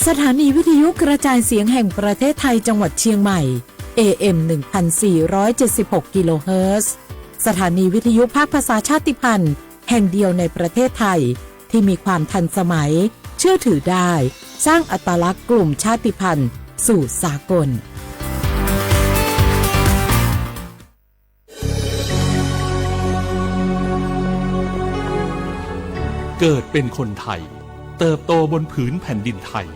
สถานีวิทยุกระจายเสียงแห่งประเทศไทยจังหวัดเชียงใหม่ เอ เอ็ม หนึ่งพันสี่ร้อยเจ็ดสิบหก กิโลเฮิรตซ์ สถานีวิทยุภาคภาษาชาติพันธุ์แห่งเดียวในประเทศไทย ที่มีความทันสมัย เชื่อถือได้ สร้างอัตลักษณ์กลุ่มชาติพันธุ์สู่สากล เกิดเป็นคนไทย เติบโตบนผืนแผ่นดินไทย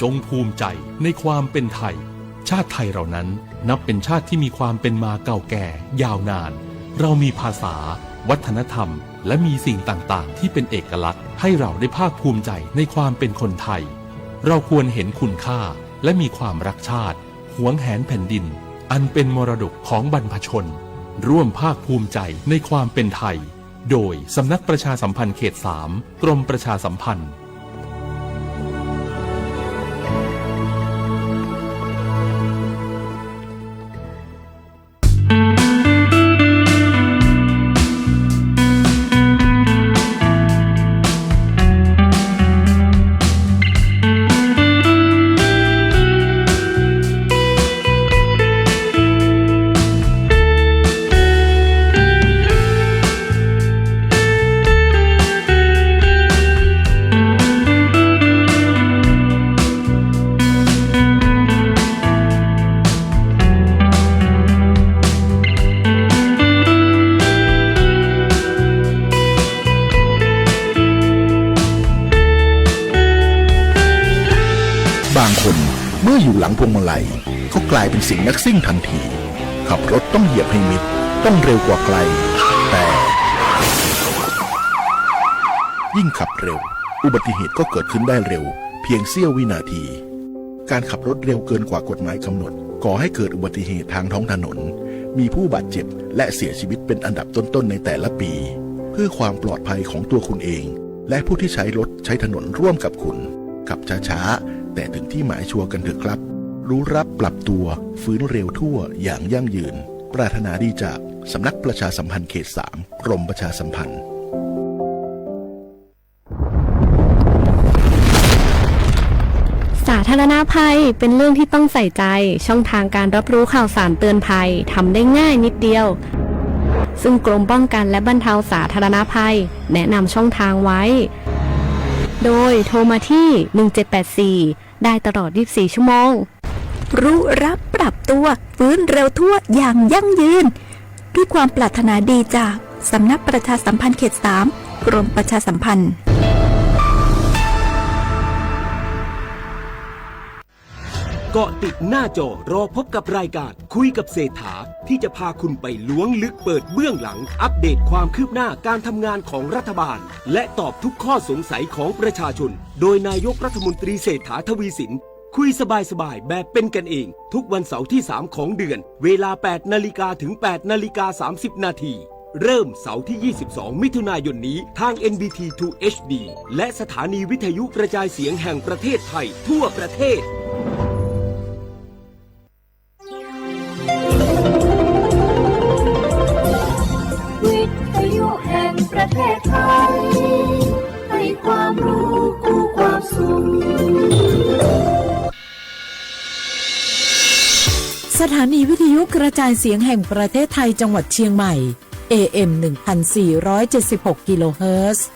จงภูมิใจในความเป็นไทย ชาติไทยเรานั้นนับเป็นชาติที่มีความเป็นมาเก่าแก่ยาวนาน เรามีภาษา วัฒนธรรม และมีสิ่งต่างๆ ที่เป็นเอกลักษณ์ ให้เราได้ภาคภูมิใจในความเป็นคนไทย เราควรเห็นคุณค่าและมีความรักชาติ หวงแหนแผ่นดิน อันเป็นมรดกของบรรพชน ร่วมภาคภูมิใจในความเป็นไทย โดยสำนักประชาสัมพันธ์เขตสาม กรมประชาสัมพันธ์ บางคนเมื่ออยู่หลังพวงมาลัยก็กลายเป็นเสียงนักซิ่งทันที ขับรถต้องเหยียบให้มิด ต้องเร็วกว่าใคร แต่ ยิ่งขับเร็ว อุบัติเหตุก็เกิดขึ้นได้เร็ว เพียงเสี้ยววินาที การขับรถเร็วเกินกว่ากฎหมายกำหนด ก่อให้เกิดอุบัติเหตุทางท้องถนน มีผู้บาดเจ็บ และเสียชีวิตเป็นอันดับต้นๆ ในแต่ละปี เพื่อความปลอดภัยของตัวคุณเอง และผู้ที่ใช้รถใช้ถนนร่วมกับคุณ ขับช้าๆ แต่ถึงที่หมายชัวร์กันเถอะครับ รู้รับปรับตัว ฟื้นเร็วทั่วอย่างยั่งยืน ปรารถนาดีจากสำนักประชาสัมพันธ์เขตสาม กรมประชาสัมพันธ์ สาธารณภัยเป็นเรื่องที่ต้องใส่ใจ ช่องทางการรับรู้ข่าวสารเตือนภัยทำได้ง่ายนิดเดียว ซึ่งกรมป้องกันและบรรเทาสาธารณภัยแนะนำช่องทางไว้ โดยโทรมาที่ หนึ่งเจ็ดแปดสี่ ได้ตลอด ยี่สิบสี่ ชั่วโมง รู้รับปรับตัว ฟื้นเร็วทั่วอย่างยั่งยืน ด้วยความปรารถนาดีจากสำนักประชาสัมพันธ์เขตสาม กรมประชาสัมพันธ์ เกาะติดหน้าจอรอพบกับรายการคุยกับเศรษฐา ที่จะพาคุณไปล้วงลึกเปิดเบื้องหลัง อัปเดตความคืบหน้าการทำงานของรัฐบาล และตอบทุกข้อสงสัยของประชาชน โดยนายกรัฐมนตรีเศรษฐาทวีสิน คุยสบายๆ แบบเป็นกันเอง ทุกวันเสาร์ที่สามของเดือน เวลา แปดนาฬิกาถึง แปดนาฬิกา สามสิบนาที เริ่มเสาร์ที่ ยี่สิบสอง มิถุนายนนี้ ทาง เอ็น บี ที ทู เอช ดี และสถานีวิทยุกระจายเสียงแห่งประเทศไทยทั่วประเทศ วิทยุแห่งประเทศไทย ให้ความรู้คู่ความสุข สถานีวิทยุกระจายเสียงแห่งประเทศไทยจังหวัดเชียงใหม่ เอ เอ็ม หนึ่งพันสี่ร้อยเจ็ดสิบหก กิโลเฮิรตซ์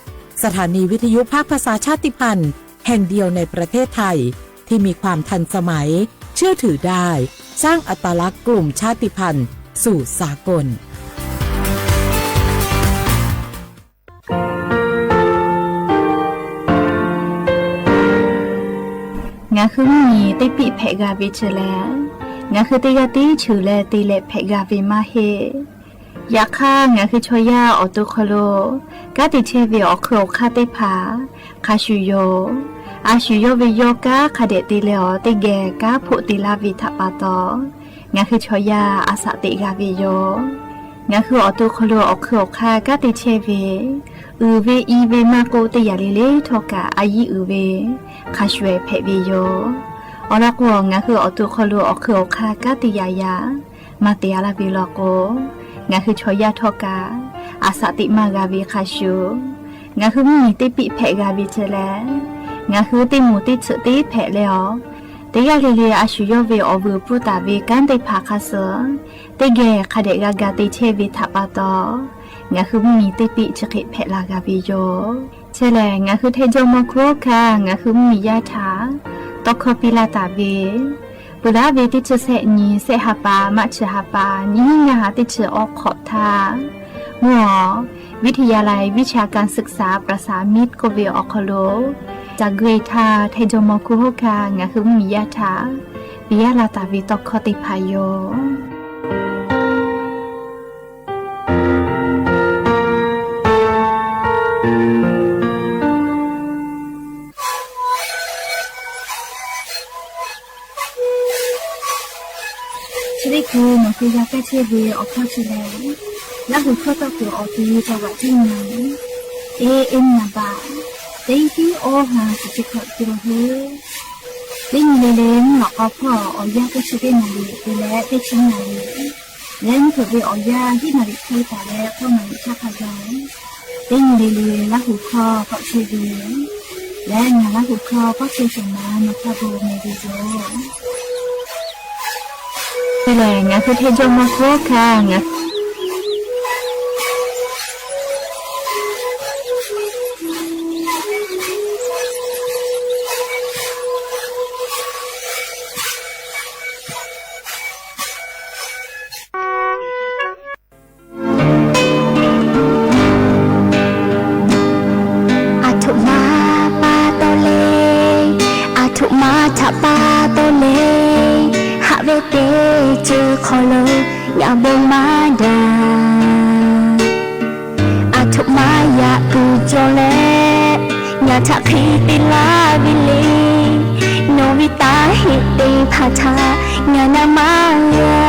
สถานีวิทยุภาคภาษาชาติพันธุ์แห่งเดียวในประเทศไทย ที่มีความทันสมัย เชื่อถือได้ สร้างอัตลักษณ์กลุ่มชาติพันธุ์สู่สากล Ngaˬ hui mvuhˇ nyi teˇ piˆ hpehꞈ g'a ve chi lehˬ, ngaˬ hui teˇ g'aˇ tiˉ cheuˬ leh te leh hpehꞈ g'a ve maˇ heˆ. Yaꞈ hk'aˇ, ngaˬ hui chaw yaˇ awˬ to hk'aw lo kanˉ te chehˇ ve awˬ hk'eun awˬ hk'aˇ teˇ hpaˍ hk'a shuˍ yoˬ. A shuˍ yawˇ ve yawˇ kanˉ hk'a dehꞈ te leh awˬ teˇ geh kanˉ hpoˆ te laˇ ve htaꞈ pa taw, ngaˬ hui chaw yaˇ a shaꞈ teꞈ g'a ve yoˬ. Ngaˬ hui awˬ to hk'aw lo awˬ hk'eun awˬ hk'aˇ kanˉ te chehˇ ve, uiˍ ve i ve maˇ k'oˆ, teˇ yanˇ le le htawˇ kaꞈ a yiˇ uiˍ ve hk'a shuˍ ehˍ hpehꞈ ve yoˬ. Awˬ lawn k'o, ngaˬ hui awˬ to hk'aw lo awˬ hk'eun awˬ hk'aˇ kanˉ te yaꞈ yaꞈ maˇ te a laˇ ve law k'o, ngaˬ hui chaw yaˇ htawˇ kaꞈ a shaꞈ teꞈ maˇ g'a ve hk'a shuˍ, ngaˬ hui mvuhˇ nyi teˇ piˆ hpehꞈ g'a ve chi lehˬ, Ngaˬ hui teˇ moˍ teˇ tsuhꞈ teˇ hpehꞈ leh a, teˇ g'aˇ le le a shu yawˇ ve awˬ vuiˬ pfuhˇ taˍ ve kanˉ teˇ hpaˍ hk'a suh teˇ geh hk'a dehꞈ g'a ga te chehˇ ve htaꞈ pa taw, ngaˬ hui mvuhˇmiˬ teˇ piˆ chi hk'e hpehꞈ la g'a ve yoˬ. Chi lehˬ, ngaˬ hui htaiˇ jawˇmawˇ hkunˉ hawˉ hkanˇ ngaˬ hui mvuhˇmiˬ yaˇ htaꞈ tawˇ hkawˇ piˇ laˇ taˍ ve, peuˬ laˉ ve teˇ chi sehˆ nyi, sehˆ ha pa, maˆ chi ha pa, nyiˇ hinˉ ngaˇ ha teˇ chi awˬ hk'awꞈ htaˇ, mvuhˇ awˬ วิทยาลัยวิชาการศึกษาประสามิตร k'oˆ ve awˬ hk'aw lo, caˬ gui htaˇ htaiˇ jawˇmawˇ hkunˉ hawˉ hkanˇ ngaˬ hui mvuhˇmiˬ yaˇ htaꞈ piˇ laˇ taˍ ve tawˇ hkawˇ teˇ hpaˍ yoˬ. Chi teˇ hkui nawˬ hui g'a kaˇ chehˇ ve awˬ hkawˇ chi lehˬ, Laˇ huˍ hkawˇ tawˇ kuiˬ awˬ ti caw vaꞈ tiˉ nyi, e e nyi a baꞈ, teˇ tiˉ awˇ ha tiꞈ chi hkawꞈ te la hui. Teˇ nyi le le mvuhˇ lawꞈ k'aw hpawˇ awˬ yanˇ teˇ chi teˇ naˍ riˍ te leh teˇ chi naˍ riˍ, leh mvuhˇ hpeuꞈ ve awˬ yanˇ hiˉ naˍ riˍ hk'e taˍ leh k'awˇ naˍ riˍ chaˇ hk'a gaˬ, teˇ nyi le le Laˇ huˍ hkawˇ k'awꞈ chehˇ ve, leh ngaˬ Laˇ huˍ hkawˇ k'awꞈ chehˇ shawˍ ma nawˬ htaꞈ bon meh ve yoˬ. Te lehˬ, ngaˬ hui htaiˇ jawˇmawˇ hkunˉ hawˉ hkanˇ ngaˬ Aˬ htoꞈ ma pa taw le, aˬ htoꞈ ma htaꞈ pa taw le, haꞈ ve teˇ ceuˬ hk'aw lo ngaˬ bon maˇ daꞈ. Aˬ htoꞈ ma yaꞈ kuˬ cawˬ leh, ngaˬ htaꞈ hk'e te laˇ ve le. Nawˬ ve taˇ heˆ teˇ hpaˍ htaꞈ ngaˬ na maˇ g'a.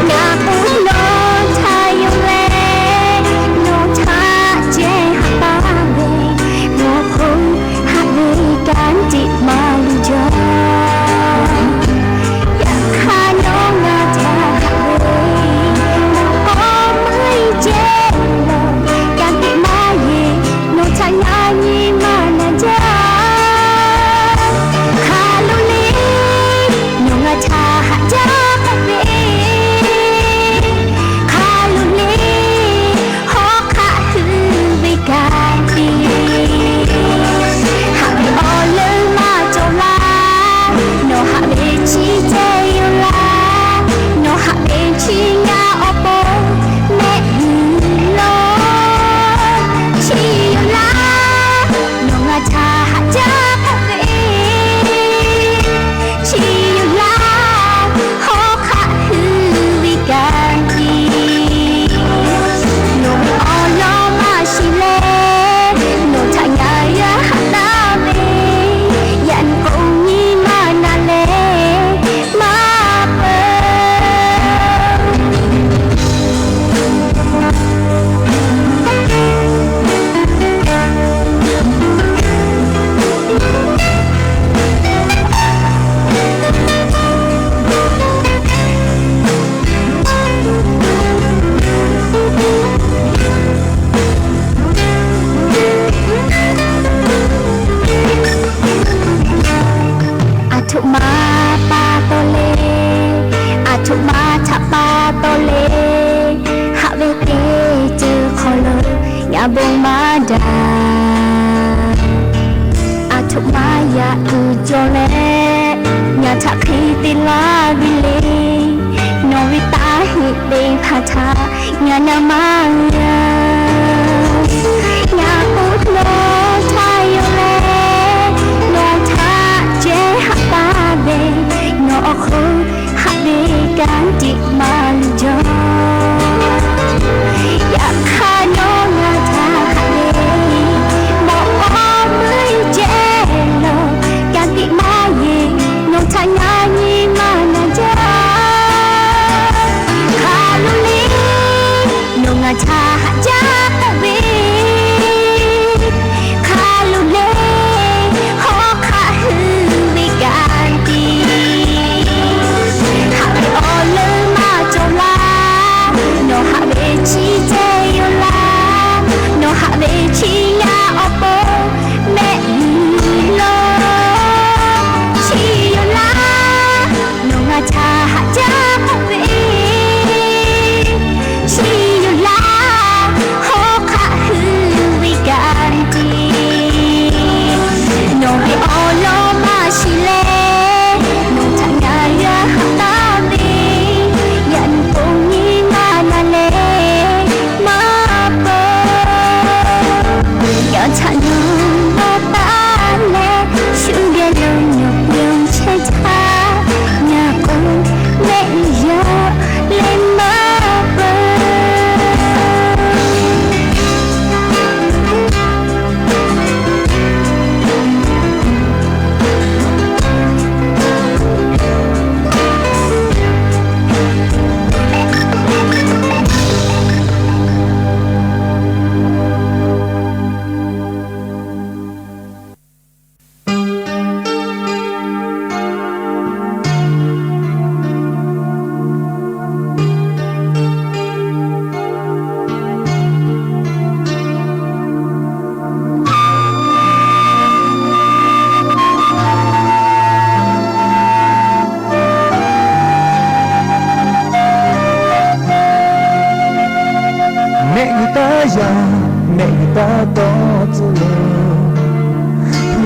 Ngaˬ k'o nawˬ htaꞈ yonˍ leh, nawˬ htaꞈ ceh haꞈ taˍ ve, nawˬ hk'oˆ haꞈ ve kanˉ teꞈ maˇ luˬ jaˇ. Yaꞈ hk'aˇ nawˬ ngaˬ htaꞈ haꞈ ve, nawˬ k'awꞈ meuˇ ceh lawˬ, kanˉ teꞈ maˇ yeˬ, nawˬ htaꞈ ngaˬ nyi maˇ na jaˇ. Hk'a lo le, nawˬ ngaˬ htaꞈ haꞈ jaˇ k'oˆ ve, hk'a lo le, hawˉ hk'aˆ hui ve kanˉ te, haꞈ ve awˬ leuˉ maˇ cawˬ laˇ. Nawˬ haꞈ ve chi ceh yoˬ laˇ, nawˬ haꞈ ve chi ngaˬ awˬ pon mehˆ g'uiˬ lawˬ. Chi yoˬ laˇ, nawˬ ngaˬ htaꞈ haꞈ jaˇ k'oˆ ve, chi yoˬ laˇ, hawˉ hk'aˆ hui ve kanˉ te, nawˬ ve awˬ lawn maˇ shiˍ leh, nawˬ htaꞈ ngaˬ yaˇ haꞈ taˍ ve, yaꞈ nyi k'o nyi maˇ na leh maˇ peuˬ. Aˬ htoꞈ ma pa taw le, aˬ htoꞈ ma htaꞈ pa taw le, haꞈ ve teˇ ceuˬ hk'aw lo ngaˬ bon maˇ daꞈ. Aˬ htoꞈ ma yaꞈ kuˬ cawˬ leh, ngaˬ htaꞈ hk'e te laˇ ve le. Nawˬ ve taˇ heˆ teˇ hpaˍ htaꞈ ngaˬ na maˇ g'a. Ngaˬ k'o nawˬ htaꞈ yonˍ leh, nawˬ htaꞈ ceh haꞈ taˍ ve, nawˬ awˬ hk'oˆ haꞈ ve kanˉ teꞈ maˇ luˬ jaˇ. Yaꞈ hk'aˇ nawˬ ngaˬ htaꞈ haꞈ ve, mawꞈ k'aw meuˇ ceh lawˬ, kanˉ teꞈ maˇ yeˬ, nawˬ htaꞈ ngaˬ nyi maˇ na jaˇ. Hk'a lo le, nawˬ ngaˬ htaꞈ haꞈ jaˇ k'oˆ ve,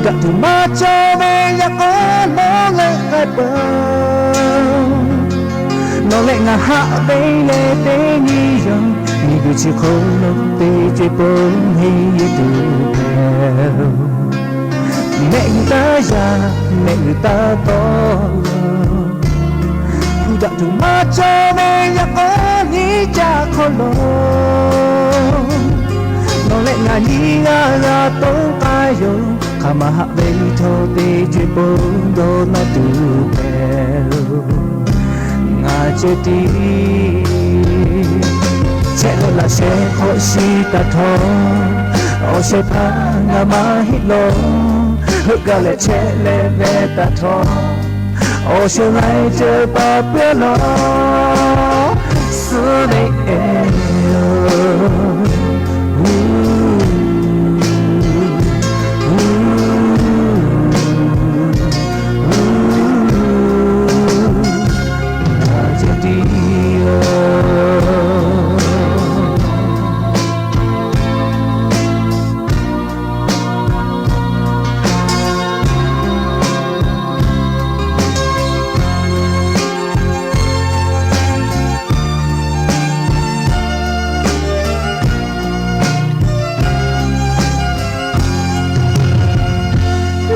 Tuˬ maˇ cawˇ ve yaꞈ k'aw nawˬ leh k'ai peuˬ. Nawˬ leh ngaˬ haꞈ ve leh teˇ nyi yoˬ. Miˬguiˬ chi hk'oˆ lo teˇ co-e pon heˆ tuˬ hpehꞈ-oˬ. Mehˆ g'uiˬ taˇ yaꞈ, mehˆ g'uiˬ taˇ tawˆ. Hpu daꞈ tuˬ maˇ cawˇ ve yaꞈ k'aw nyi caˇ hk'aw lo, nawˬ leh ngaˬ nyi g'a g'a toˉ k'ai yoˬ. Hk'aˬ ma haꞈ ve htawˇ teˇ co-e pon dawˇ nawˇ tuˬ hpehꞈ-oˬ. Ngaˬ ceh tiˉ chehˇ leh laꞈ sheh hk'awꞈ shiˍ taˍ htawˇ, awˬ sheh hpaˇ ngaˬ maˇ heˆ lawˬ. Heuˆ gaˇ leh chehˇ leh veh taˍ htawˇ, awˬ sheh laiˉ ceuˬ pa puiˉ lawˬ. Suhˉ ve eh-oˬ, ngaˬ ceh tiˉ-oˬ.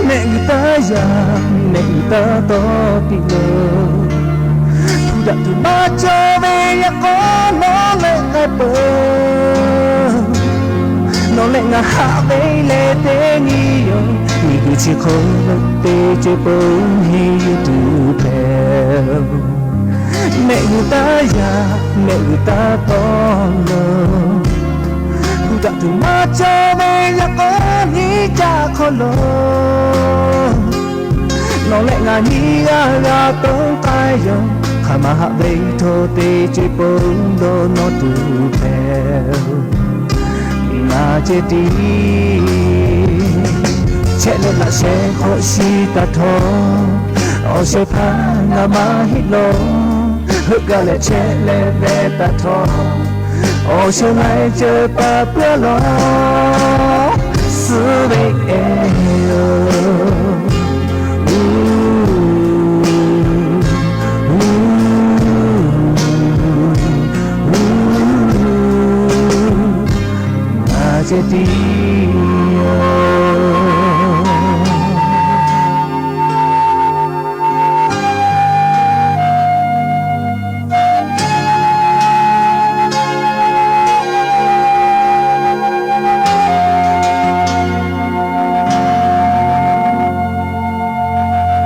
Mehˆ g'uiˬ taˇ yaꞈ, mehˆ g'uiˬ taˇ tawˆ piˇ loˬ. Hpu daꞈ tuˬ maˇ cawˇ ve yaꞈ k'aw nawˬ leh k'ai peuˬ. Nawˬ leh ngaˬ haꞈ ve leh teˇ nyi yoˬ. Miˬguiˬ chi hk'oˆ lo teˇ co-e pon heˆ tuˬ hpehꞈ-oˬ. Mehˆ g'uiˬ taˇ yaꞈ, mehˆ g'uiˬ taˇ tawˆ loˬ. Hpu daꞈ tuˬ maˇ cawˇ ve yaꞈ k'aw nyi caˇ hk'aw lo, nawˬ leh ngaˬ nyi g'a g'a toˉ k'ai yoˬ. Hk'aˬ ma haꞈ ve htawˇ teˇ co-e pon dawˇ nawˇ tuˬ hpehꞈ-oˬ. Ngaˬ ceh tiˉ chehˇ leh laꞈ sheh hk'awꞈ shiˍ taˍ htawˇ, awˬ sheh hpaˇ ngaˬ maˇ heˆ lawˬ. Heuˆ gaˇ leh chehˇ leh veh taˍ htawˇ, awˬ sheh laiˉ ceuˬ pa puiˉ lawˬ. Suhˉ ve eh-oˬ, ngaˬ ceh tiˉ-oˬ.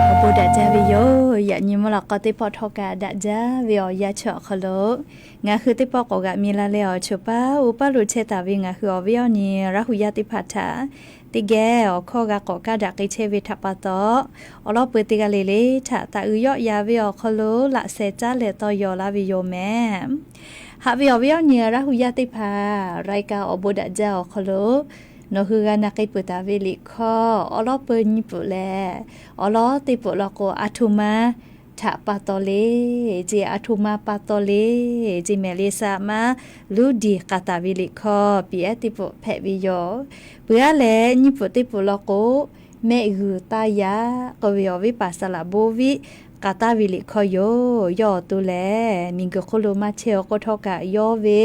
Awˬ bon daꞈ jaˇ ve yoˬ. Yaꞈ nyi mvuhˇ lawꞈ k'aw teˇ pawˆ htawˇ kaꞈ daꞈ jaˇ ve awˬ yanˇ chi awˬ hk'aw lo, ngaˬ hui teˇ pawˆ k'awꞈ g'aꞈ mi la leh awˬ choˬ paˉ uˉ paˉ lo chehˇ taˍ ve ngaˬ hui awˬ viˉ awˬ nyi Laˇ hu yaˇ teˇ hpaˍ htaꞈ teˇ geh awˬ hkawˇ g'a k'awꞈ kaˇ daꞈ k'ai chehˇ ve htaꞈ pa taw, awˬ lawn peuˬ teˇ g'aˇ le le htaꞈ taˍ uiˍ yawˆ yan ve awˬ hk'aw lo laꞈ sheh caˉ leh tawˇ yaw laˇ ve yoˬ mehˍ. Haꞈ ve awˬ viˉ awˬ nyi Laˇ hu yaˇ teˇ hpaˍ, รายการ awˬ bon daꞈ jaˇ awˬ hk'aw lo nawˬ hui g'a na k'ai peuˬ taˍ ve liꞈ hkawˇ awˬ lawn peuˬ nyiˇ pfuhˍ leh, awˬ lawn teˇ pfuhˍ law k'o, a htoꞈ ma htaꞈ pa taw le, ce a htoꞈ ma pa taw le, ce mehˍ le sa maˇ luˇ diˬ k'a taˍ ve liꞈ hkawˇ piˇ ehˉ teˇ pfuhˍ hpehꞈ ve yoˬ. Peuˬ aˉ leh nyiˇ pfuhˍ teˇ pfuhˍ law k'o, mehˆ g'uiˬ taˇ yaꞈ k'oˆ ve awˬ viˉ paˍ saˍ laꞈ bon viˉ k'a taˍ ve liꞈ hkawˇ yoˬ. Yawˇ awˬ to lehˬ, miˬguiˬ hk'oˆ lo maˇ chehˇ-oˬ k'oˆ htawˇ kaꞈ, yawˇ ve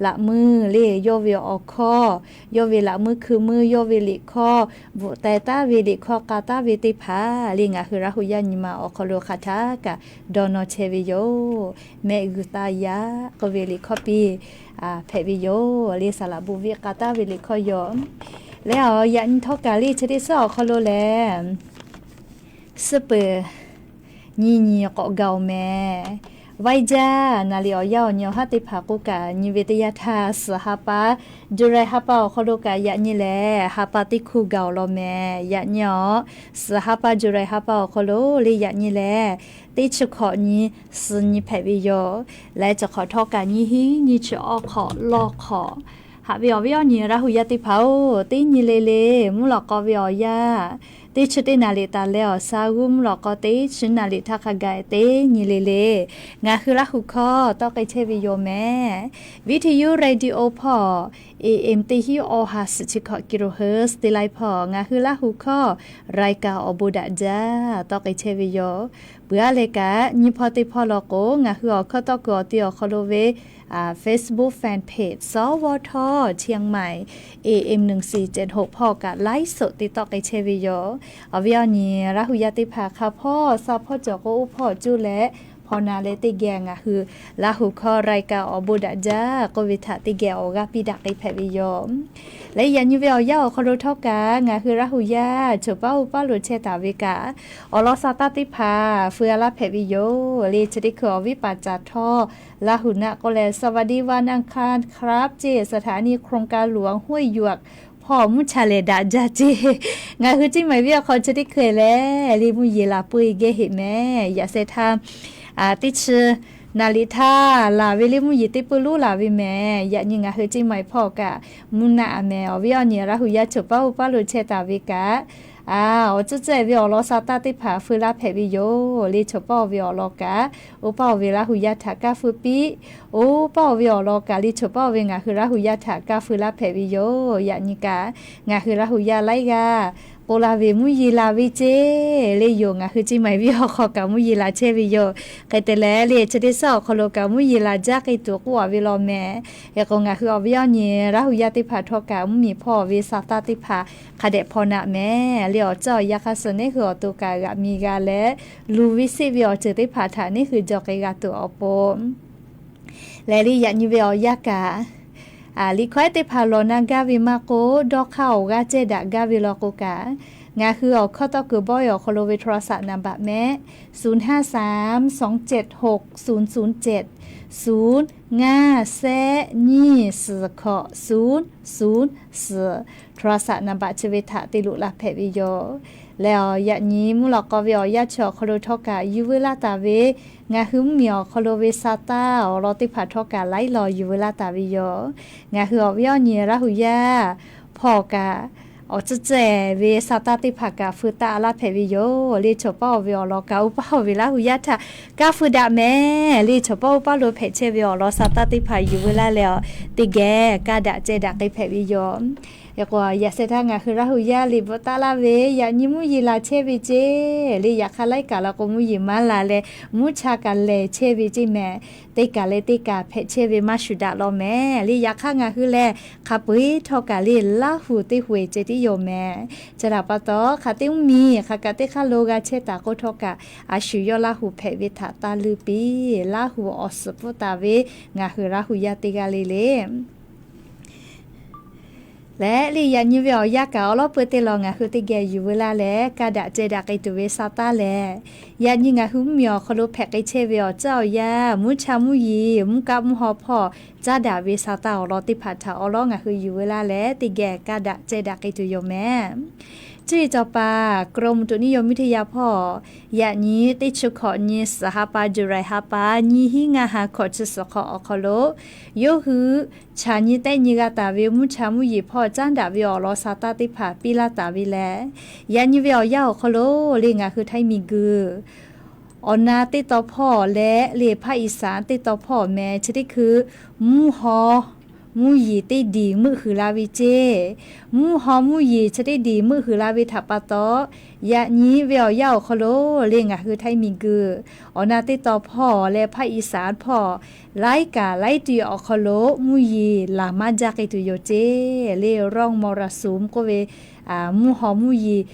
laꞈ meuˇ le, yawˇ ve awˬ hkawˇ, yawˇ ve laꞈ meuˇ hkui meuˇ, yawˇ ve liꞈ hkawˇ bvuhꞈ taiˍ taˍ ve liꞈ hkawˇ k'a taˍ ve teˇ hpaˍ le, ngaˬ hui Laˇ hu yaˇ nyi ma awˬ hk'aw lo hk'aˬ htaˇ kaꞈ dawˇ nawˇ chehˇ ve yoˬ. Mehˆ g'uiˬ taˇ yaꞈ k'oˆ ve liꞈ hkawˇ piˇ hpehꞈ ve yoˬ. Le saˍ laꞈ bon viˉ k'a taˍ ve liꞈ hkawˇ yoˬ. Leh awˬ yaꞈ nyi htawˇ kaꞈ le chi teˇ suhˉ awˬ hk'aw lo lehˬ, suhˉ peuˬ nyi nyi k'awꞈ gaˬ-oˬ mehˍ. Vaiˇ jaˇ naˍ riˍ awˬ yanˇ awˬ nyi awˬ haˉ teˇ hpaˍ k'oˆ kaꞈ nyi ve teˇ yanˇ htaˇ, suhˍ ha pa, July ha pa awˬ hk'aw lo kaꞈ yaꞈ nyi lehˬ, ha pa teˇ hkuˇ gaˬ-oˬ law mehˍ. Yaꞈ nyi-awˬ, suhˍ ha pa, July ha pa awˬ hk'aw lo le yaꞈ nyi lehˬ, teˇ chi hkawꞈ nyi suhˍ nyi hpehꞈ ve yoˬ. Leh chi hk'awꞈ htawˇ kaꞈ nyiˇ hinˉ nyiˇ chi awˬ hk'awꞈ lawˇ hk'awꞈ Haꞈ ve awˬ viˉ awˬ nyi Laˇ hu yaˇ teˇ hpaˍ-oˬ, teˇ nyi le le mvuhˇ lawꞈ k'aw ve awˬ yanˇ, teˇ chi teˇ naˍ riˍ taˍ leh awˬ sha g'uˇ mvuhˇ lawꞈ k'aw teˇ chi naˍ riˍ htaˇ hk'a gaˬ teˇ nyi le le ngaˬ hui Laˇ hu hkawˇ tawˆ k'ai chehˇ ve yoˬ mehˍ. Viˇ hte yuˇ radio hpawˇ, A M teˇ hinˉ awˬ ha suhˍ chi hkawꞈ kilohertz teˇ laiˉ hpawˇ ngaˬ hui Laˇ hu hkawˇ raiˍ kaꞈ awˬ bon daꞈ jaˇ tawˆ k'ai chehˇ ve yoˬ. Peuˬ aˉ leh kaꞈ, nyiˇ hpawˇ teˇ hpawˇ law k'o, ngaˬ hui awˬ hkawˇ tawˆ kuiˬ awˬ te awˬ hk'aw lo ve Facebook fan page สวท เชียงใหม่ A M หนึ่งสี่เจ็ดหก hpawˇ kaꞈ ไลฟ์สด te tawˆ k'ai chehˇ ve yoˬ. Awˬ viˉ awˬ nyi Laˇ hu yaˇ teˇ hpaˍ hk'a hpawˇ sha hpawˇ cawˬ k'o oˇ hpawˇ cuˇ leh hpaw na leh teˇ geh ngaˬ hui Laˇ hu hkawˇ raiˍ kaꞈ awˬ bon daꞈ jaˇ k'oˆ ve htaꞈ teˇ geh awˬ g'aˇ piˇ daꞈ k'ai hpehꞈ ve yoˬ. Leh yaꞈ nyi ve awˬ yanˇ awˬ hk'aw lo htawˇ kaꞈ ngaˬ hui Laˇ hu yaˇ choˬ paˉ oˇ paˉ lo chehˇ taˍ ve kaꞈ, awˬ lawn sha taˇ teˇ hpaˍ feu a laˇ hpehꞈ ve yoˬ. Leh chi teˇ hkui awˬ viˉ paˍ caˍ htawˇ Laˇ hu naˆ k'oˆ leh สวัสดีวันอังคารครับ ceˇ สถานีโครงการหลวงห้วยหยวก hpawˇ mvuhˇ cha lehˬ daꞈ jaˇ ceˇ. Ngaˬ hui Ceˇ maiˍ venˇ awˬ hk'aw chi teˇ hkui lehˬ, leh mvuhˇ yeˬ laˬ peu e geh heꞈ mehˍ. Yaꞈ sheh htaˇ teˇ chi naˍ riˍ htaˇ laˬ ve leh mvuhˇ yeˬ teˇ peu loˉ laˬ ve mehˍ. Yaꞈ nyi ngaˬ hui Ceˇ maiˍ hpawˇ kaꞈ mvuhˇ naˆ a mehˍ. Awˬ viˉ awˬ nyi Laˇ hu yaˇ choˬ paˉ oˇ paˉ lo chehˇ taˍ ve kaꞈ, awˬ tcuhˉ tcuhˉ ve awˬ lawn sha taˇ teˇ hpaˍ feu laˇ hpehꞈ ve yoˬ. Leh choˬ paˉ oˇ ve awˬ lawn kaꞈ, oˇ paˉ oˇ ve Laˇ hu yaˇ htaꞈ kaˇ feu piˇ. Oˇ paˉ oˇ ve awˬ lawn kaꞈ leh choˬ paˉ oˇ ve ngaˬ hui Laˇ hu yaˇ htaꞈ kaˇ feu laˇ hpehꞈ ve yoˬ. Yaꞈ nyi kaꞈ ngaˬ hui Laˇ hu yaˇ laiˉ g'aˇ k'oˆ laˇ ve mvuhˇ yeˬ laˬ ve ceˇ. Leh yoˬ ngaˬ hui Ceˇ maiˍ venˇ awˬ hk'aw kaꞈ mvuhˇ yeˬ laˬ chehˇ ve yoˬ. Hk'e te leh leh chi teˇ suhˉ awˬ hk'aw lo kaꞈ mvuhˇ yeˬ laˬ jaˇ k'ai tuˬ k'oˆ a ve law mehˍ. Hk'e k'o ngaˬ hui awˬ viˉ awˬ nyi Laˇ hu yaˇ teˇ hpaˍ htawˇ kaꞈ mvuhˇ miˬ hpawˇ ve sha taˇ teˇ hpaˍ hk'a dehꞈ hpaw naˆ mehˍ. Leh awˬ ceuˬ awˬ yanˇ hk'a suh neˇ hui awˬ to kaꞈ g'aꞈ mi g'a leh, luˬ ve seˆ ve awˬ ceuˬ teˇ hpaˍ htaꞈ neˇ hui jaw k'ai g'a tuˬ awˬ pon leh leh yaꞈ nyi ve awˬ yanˇ kaꞈ, liꞈ hkawehˉ teˇ hpaˍ lawˬ na gaˇ ve maˇ k'oˆ, dawˇ hk'aˇ awˬ g'aˇ cehˇ daꞈ gaˇ ve law k'o kaꞈ, ngaˬ hui awˬ hkawˇ tawˆ kuiˬ bawehˇ awˬ hk'aw lo ve โทรศัพท์ naˍ baꞈ mehˆ ศูนย์ห้าสามสองเจ็ดหกศูนย์ศูนย์เจ็ด ศูนย์ ngaˇ แซะ nyiˇ suhˍ hkawꞈ ศูนย์ ศูนย์ suhˍ โทรศัพท์ naˍ baꞈ chi ve htaꞈ te loꞈ la hpehꞈ ve yoˬ. Leh awˬ yaꞈ nyi mvuhˇ lawꞈ k'aw ve awˬ yanˇ chi awˬ hk'aw lo htawˇ kaꞈ yuˬ veu laˇ taˍ ve, ngaˬ hui mvuhˇ miˬ awˬ hk'aw lo ve sha taˇ awˬ lawn teˇ hpaˍ htawˇ kaꞈ laiˉ law yuˬ veu laˇ taˍ ve yoˬ. Ngaˬ hui awˬ viˉ awˬ nyi Laˇ hu yaˇ hpawˇ kaꞈ, awˬ tcuhˉ tcuhˉ ve sha taˇ teˇ hpaˍ kaꞈ feu taˆ a laˇ hpehꞈ ve yoˬ. Leh choˬ paˉ oˇ ve awˬ lawn kaꞈ oˇ paˉ oˇ ve Laˇ hu yaˇ htaꞈ kaˇ feu daꞈ mehˍ. Leh choˬ paˉ oˇ paˉ lo hpehꞈ chehˇ ve awˬ lawn sha taˇ teˇ hpaˍ yuˬ veu laˇ leh, teˇ geh kaˇ daꞈ ceh daꞈ k'ai hpehꞈ ve yoˬ. Hk'e k'o yaꞈ sheh htaˇ ngaˬ hui Laˇ hu yaˇ liꞈ bvuhꞈ taˆ laˇ ve, yaꞈ nyi mvuhˇ yeˬ laˬ chehˇ ve ceˇ. Leh yaꞈ hk'aˇ laiˉ kaꞈ law k'o mvuhˇ yeˬ maˇ laˬ leh, mvuhˇ cha kaꞈ lehˬ chehˇ ve ceˇ mehˍ. Teˇ kaˬ leh teˇ kaˬ hpehꞈ chehˇ ve maˇ shuˍ daꞈ law mehˍ. Leh yaꞈ hk'aˇ ngaˬ hui lehˬ hk'a peu eˬ htawˇ kaꞈ leh Laˇ hu teˇ hu eˬ ceh tiˉ yoˬ mehˍ. Chi htaꞈ pa taw hk'aˬ teˇ mvuhˇ miˬ hk'aˬ kaꞈ teˇ hk'aˇ lo g'a chehˇ taˍ k'oˆ htawˇ kaꞈ, a shu yawˇ Laˇ hu hpehꞈ ve htaꞈ taˇ leuˇ piˇ. Laˇ hu awˬ suhˍ pfuhˇ taˍ ve ngaˬ hui Laˇ hu yaˇ teˇ g'aˇ le le leh leh yaꞈ nyi ve awˬ yanˇ kaꞈ awˬ lawˉ peu teˇ law ngaˬ hui teˇ geh yuˬ veu laˇ leh, kaˇ daꞈ ceh daꞈ k'ai tuˬ ve sha taˇ lehˬ, yaꞈ nyi ngaˬ hui mvuhˇ miˬ awˬ hk'aw lo hpehꞈ k'ai chehˇ ve awˬ tcuhˉ awˬ yanˇ, mvuhˇ cha mvuhˇ yeˬ, mvuhˇ kaˆ mvuhˇ haw hpawˇ caˉ daꞈ ve sha taˇ awˬ lawn teˇ hpaˍ htaꞈ awˬ lawˉ ngaˬ hui yuˬ veu laˇ leh, teˇ geh kaˇ daꞈ ceh daꞈ k'ai tuˬ yoˬ mehˍ. Cuˇ yiˍ cawˬ paˍ กรมอุตุนิยมวิทยา hpawˇ, yaꞈ nyi teˇ chi hkawꞈ nyi suhˍ ha pa July ha pa nyiˇ hinˉ ngaˇ ha hkawꞈ chi suhˍ hk'aw awˬ hk'aw lo, yawˇ hui chaꞈ nyi tehˆ nyi g'a taˍ ve mvuhˇ cha mvuhˇ yeˬ hpawˇ caˉ daꞈ ve awˬ lawn sha taˇ teˇ hpaˍ piˇ laˇ taˍ ve lehˬ, yaꞈ nyi ve awˬ yanˇ awˬ hk'aw lo leh ngaˬ hui Htaiˇ miˬguiˬ awˬ na teˇ taw hpawˇ leh leh ภาคอีสาน teˇ taw hpawˇ mehˍ chi teˇ hkui mvuhˇ haw mvuhˇ yeˬ teˇ diˬ meuˆ huiˍ la ve ceˇ. Mvuhˇ haw mvuhˇ yeˬ chi teˇ diˬ meuˆ huiˍ la ve htaꞈ pa taw, yaꞈ nyi ve awˬ yanˇ awˬ hk'aw lo leh ngaˬ hui Htaiˇ miˬguiˬ awˬ na teˇ taw hpawˇ leh ภาคอีสาน hpawˇ laiˉ kaꞈ laiˉ tuˬ awˬ hk'aw lo mvuhˇ yeˬ laˬ maˇ jaˇ k'ai tuˬ yoˬ ceˇ. Leh ร่องมรสุม k'oˆ ve mvuhˇ haw mvuhˇ yeˬ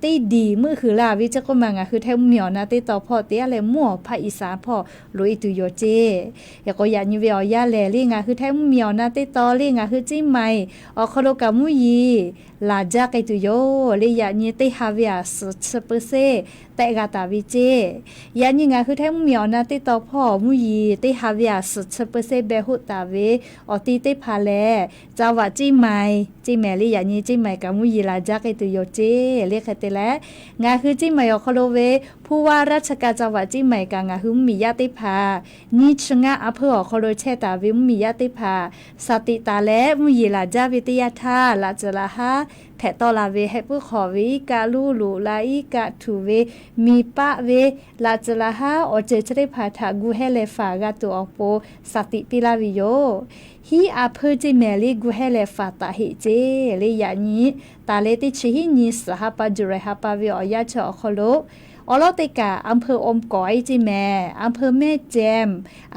teˇ diˬ meuˆ huiˍ la ve ceˇ k'oˆ ma ngaˬ hui Htaiˇ mvuhˇ miˬ awˬ na teˇ taw hpawˇ te a leh mvuhˇ haw ภาคอีสาน hpawˇ loꞈ e tuˬ yoˬ ceˇ. Hk'e k'o yaꞈ nyi ve awˬ yanˇ lehˬ leh ngaˬ hui Htaiˇ mvuhˇ miˬ awˬ na teˇ taw leh ngaˬ hui Ceˇ maiˍ awˬ hk'aw lo kaꞈ mvuhˇ yeˬ laˬ jaˇ k'ai tuˬ yoˬ. Leh yaꞈ nyi teˇ ha ve aˬ suhˍ chi peu seˇ tehˆ g'a taˍ ve ceˇ. Yaꞈ nyi ngaˬ hui Htaiˇ mvuhˇmiˬ awˬ na teˇ taw hpawˇ mvuhˇ yeˬ teˇ ha ve a suhˍ chi เปอร์เซ็นต์ beh hoˆ taˍ ve awˬ ti teˇ hpaˍ lehˬ, จังหวัดเชียงใหม่ ceˇ mehˍ le. Yaꞈ nyi เชียงใหม่ kaꞈ mvuhˇ yeˬ laˬ jaˇ k'ai tuˬ yoˬ ceˇ le. Hk'e te leh, ngaˬ hui เชียงใหม่ awˬ hk'aw lo ve ผู้ว่าราชการจังหวัดเชียงใหม่ kaꞈ ngaˬ hui mvuhˇmiˬ yaˇ teˇ hpaˍ nyiˇ chi ngaˇ a hpeuˇ awˬ hk'aw lo chehˇ taˍ ve mvuhˇmiˬ yaˇ teˇ hpaˍ shaˍ tiꞈ taˍ leh mvuhˇ yeˬ laˬ jaˇ ve teˇ yanˇ htaˇ, laꞈ tcuhˍ laꞈ haˉ hpehꞈ tawˆ la ve hehˆ puiˉ hk'awꞈ ve iˉ kaˆ luˇ loꞈ la iˉ kaˆ htuꞈ ve miˬ paˆ ve laꞈ tcuhˍ laꞈ haˉ awˬ ceuˬ chi teˇ hpaˍ htaꞈ gu hehˇ leh faˍ g'a tuˬ awˬ pon shaˍ tiꞈ piˇ laˇ ve yoˬ. Hiˉ a hpeuˇ ceˇ mehˍ le gu hehˇ leh faˍ taˍ heˆ ceˇ le. Yaꞈ nyi taˍ leh teˇ chi hiˉ nyi suhˍ ha pa July ha pa ve awˬ yanˇ chi awˬ hk'aw lo awˬ lawˉ teˇ kaꞈ อำเภออมก๋อย ceˇ mehˍ, อำเภอแม่แจ่ม,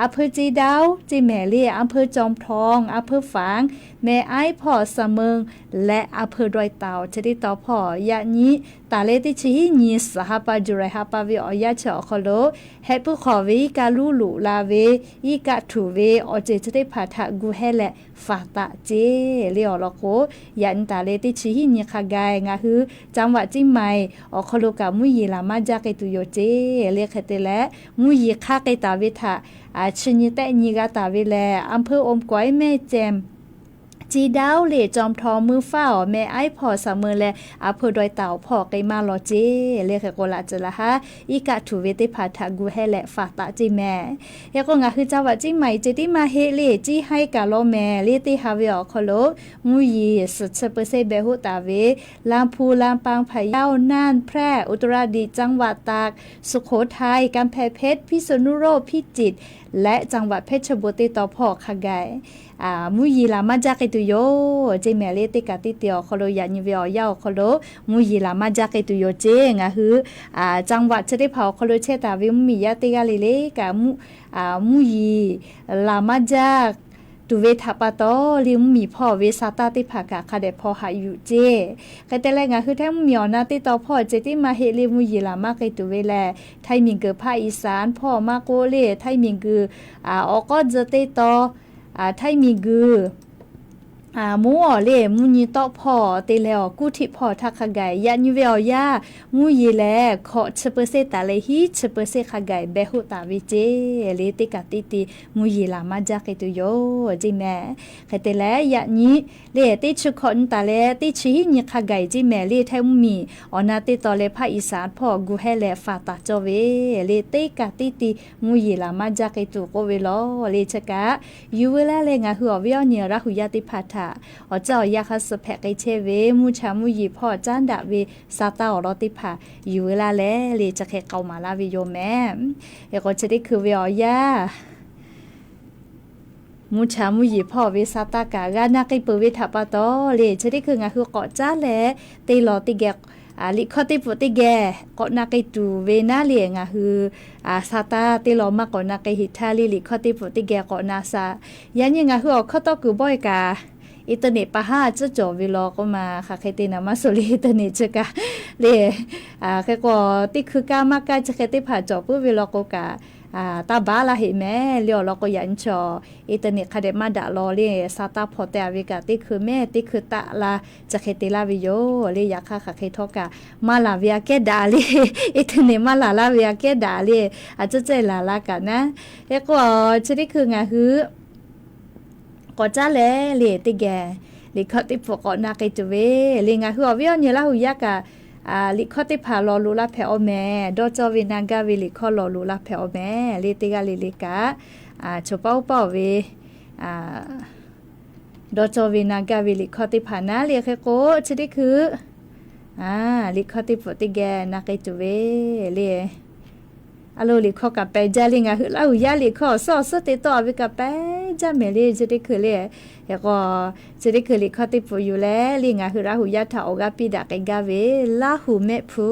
อำเภอเชียงดาว ceˇ mehˍ le, อำเภอจอมทอง, อำเภอฝาง, แม่อ้าย hpawˇ เสมิง leh อำเภอดอยเต่า chi teˇ taw hpawˇ yaꞈ nyi taˍ leh teˇ chi hiˉ nyi suhˍ ha pa July ha pa ve awˬ yanˇ chi awˬ hk'aw lo hehˆ puiˉ hk'awꞈ ve iˉ kaˆ luˇ loꞈ la ve iˉ kaˆ htuꞈ ve awˬ ceuˬ chi teˇ hpaˍ htaꞈ gu hehˇ leh faˍ taˍ ceˇ le. Awˬ lawn k'o, yaꞈ nyi taˍ leh teˇ chi hiˉ nyi hk'a gaˬ ngaˬ hui จังหวัดเชียงใหม่ awˬ hk'aw lo kaꞈ mvuhˇ yeˬ laˬ maˇ jaˇ k'ai tuˬ yoˬ ceˇ le. Hk'e te leh, mvuhˇ yeˬ hk'aˇ k'ai taˍ ve htaꞈ chi nyi tehˆ nyi g'a taˍ ve lehˬ, อำเภออมก๋อย แม่แจ่ม เชียงดาว le, จอมทอง meuˇ faˉ awˬ แม่อ้าย hpawˇ เสมิง leh อำเภอดอยเต่า awˬ hpawˇ k'ai maˇ law ceˇ le. Hk'e k'o laꞈ tcuhˍ laꞈ haˉ iˉ kaˆ htuꞈ ve teˇ hpaˍ htaꞈ gu hehˇ leh faˍ taˍ ceˇ mehˍ. Hk'e k'o ngaˬ hui จังหวัดเชียงใหม่ ceh tiˉ maˇ heˆ le, Ciˇ haiˉ kaꞈ law mehˍ le. Teˇ ha ve awˬ hk'aw lo mvuhˇ yeˬ suhˍ chi เปอร์เซ็นต์ beh hoˆ taˍ ve ลำพูน ลำปาง พะเยา น่าน แพร่ อุตรดิตถ์ จังหวัดตาก สุโขทัย กำแพงเพชร พิษณุโลก พิจิตร leh จังหวัดเพชรบูรณ์ teˇ taw hpawˇ hk'a gaˬ mvuhˇ yeˬ laˬ maˇ jaˇ k'ai tuˬ yoˬ ceˇ mehˍ le. Teˇ kaꞈ teˇ te awˬ hk'aw lo yaꞈ nyi ve awˬ yanˇ awˬ hk'aw lo mvuhˇ yeˬ laˬ maˇ jaˇ k'ai tuˬ yoˬ ceˇ. Ngaˬ hui จังหวัด chi teˇ hpaˍ awˬ hk'aw lo chehˇ taˍ ve mvuhˇmiˬ yaˇ teˇ g'aˇ le le kaꞈ mvuhˇ yeˬ laˬ maˇ jaˇ tuˬ ve htaꞈ pa taw le, mvuhˇmiˬ hpawˇ ve sa taˇ teˇ hpaˍ kaꞈ hk'a dehꞈ hpaw haꞈ yuˬ ceˇ. Hk'e te leh ngaˬ hui Htaiˇ mvuhˇmiˬ awˬ na teˇ taw hpawˇ ceh tiˉ maˇ heˆ le, mvuhˇ yeˬ laˬ maˇ k'ai tuˬ ve lehˬ, Htaiˇ miˬguiˬ ภาคอีสาน hpawˇ maˇ k'oˆ le, Htaiˇ miˬguiˬ awˬ k'awˉ tcuh teˇ taw, Htaiˇ miˬguiˬ mvuhˇ awˬ le mvuhˇ nyi tawˆ hpawˇ te leh awˬ kuˉ htiˆ hpawˇ htaˇ hk'a gaˬ yaꞈ nyi ve awˬ yanˇ mvuhˇ yeˬ lehˬ hkawꞈ chi เปอร์เซ็นต์ taˍ leh hiˉ chi เปอร์เซ็นต์ hk'a gaˬ beh hoˆ taˍ ve ceˇ le. Teˇ kaꞈ teˇ te mvuhˇ yeˬ laˬ maˇ jaˇ k'ai tuˬ yoˬ ceˇ mehˍ. Hk'e te leh yaꞈ nyi le teˇ chi hkawꞈ nyi taˍ leh teˇ chi hiˉ nyi hk'a gaˬ ceˇ mehˍ le. Htaiˇ mvuhˇmiˬ awˬ na teˇ taw leh ภาคอีสาน hpawˇ gu hehˇ leh faˍ taˍ cawˇ ve le. Teˇ kaꞈ teˇ te mvuhˇ yeˬ laˬ maˇ jaˇ k'ai tuˬ k'oˆ ve lawˬ le. Chi kaꞈ yuˬ veu laˇ leh ngaˬ hui awˬ viˉ awˬ nyi Laˇ huˍ yaˇ teˇ hpaˍ htaꞈ awˬ caˇ awˬ yanˇ hk'a suh hpehꞈ k'ai chehˇ ve mvuhˇ cha mvuhˇ yeˬ hpawˇ caˉ daꞈ ve sa taˇ awˬ lawn teˇ hpaˍ yuˬ veu laˇ leh le chi hk'e k'aoˍ maˍ laˇ ve yoˬ mehˍ. Hk'e k'o chi teˇ hkui ve awˬ yanˇ mvuhˇ cha mvuhˇ yeˬ hpawˇ ve sa taˇ kaꞈ g'a na k'ai peuˬ ve htaꞈ pa taw le, chi teˇ hkui ngaˬ hui k'awꞈ caˉ leh te lawˬ teˇ geh liꞈ hkawˇ teˇ pfuhˍ teˇ geh k'awꞈ na k'ai tuˬ ve naˉ le. Ngaˬ hui sa taˇ te lawˬ maˇ k'awꞈ na k'ai heˍ htaˇ le, liꞈ hkawˇ teˇ pfuhˍ teˇ geh k'awꞈ na shaˍ. Yaꞈ nyi ngaˬ hui awˬ hkawˇ tawˇ kuiˬ bawehˇ kaꞈ internet pa haˉ tcuhˉ cawˬ ve law k'oˆ ma, hk'aˬ hk'e te naˍ maˇ suh le, internet chi kaꞈ le. Hk'e k'o teˇ hkui kaˇ maˇ kaˇ chi hk'e teˇ hpaˍ cawˬ puiˉ ve law k'o kaꞈ taˇ baˬ laˇ heˆ mehˍ le. Awˬ lawn k'o yaꞈ nyi chaw internet hk'a dehꞈ maˇ daꞈ law le, sa taˇ hpaw teh a ve kaꞈ teˇ hkui mehˍ teˇ hkui taˆ la chi hk'e te laˇ ve yoˬ le. Yaꞈ hk'aˇ hk'aˬ hk'e htawˇ kaꞈ maˇ laˬ ve aꞈ kehˉ daꞈ le, internet maˇ laˬ laˇ ve aꞈ kehˉ daꞈ le, a ciˉ cehˇ laˬ la kaꞈ naˉ. Hk'e k'o chi teˇ hkui ngaˬ hui k'awꞈ caˉ leh le teˇ geh liꞈ hkawˇ teˇ pfuhˍ k'awꞈ na k'ai tuˬ ve le. Ngaˬ hui awˬ viˉ awˬ nyi Laˇ huˍ yaˇ kaꞈ liꞈ hkawˇ teˇ hpaˍ lawˬ loꞈ la hpehꞈ awˬ mehˍ. Dawˇ cawˇ ve na gaˇ ve liꞈ hkawˇ lawˬ loꞈ la hpehꞈ awˬ mehˍ le. Teˇ g'aˇ le le kaꞈ choˬ paˆ uˉ paˆ ve dawˇ cawˇ ve na gaˇ ve liꞈ hkawˇ teˇ hpaˍ naˉ le. Hk'e k'o chi teˇ hkui liꞈ hkawˇ teˇ pfuhˍ teˇ geh na k'ai tuˬ ve le. A lo, liꞈ hkawˇ kaꞈ pehˬ jaˇ le. Ngaˬ hui Laˇ huˍ yaˇ liꞈ hkawˇ awˬ suhˉ awˬ suhˉ te tawˆ a ve kaꞈ pehˬ jaˇ mehˍ le. Chi teˇ hkui le, hk'e k'o chi teˇ hkui liꞈ hkawˇ teˇ pfuhˍ yuˬ leh le ngaˬ hui Laˇ huˍ yaˇ htaꞈ awˬ g'aˇ piˇ daꞈ k'ai gaˇ ve Laˇ huˍ mehˆ hpu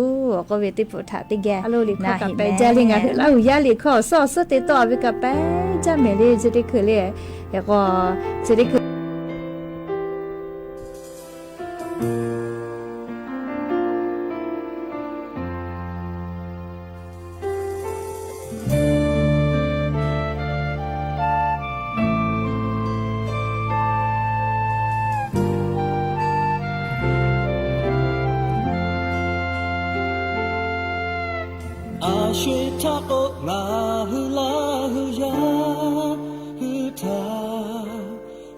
k'oˆ ve teˇ pfuhˍ htaꞈ teˇ geh a lo, liꞈ hkawˇ kaꞈ pehˬ jaˇ le. Ngaˬ hui Laˇ huˍ yaˇ liꞈ hkawˇ awˬ suhˉ awˬ suhˉ te tawˆ a ve kaꞈ pehˬ jaˇ mehˍ le. Chi teˇ hkui le, hk'e k'o chi teˇ hkui A sho-eˬ htaˇ k'o, ngaˬ hui Laˇ huˍ yaˇ hui htaꞈ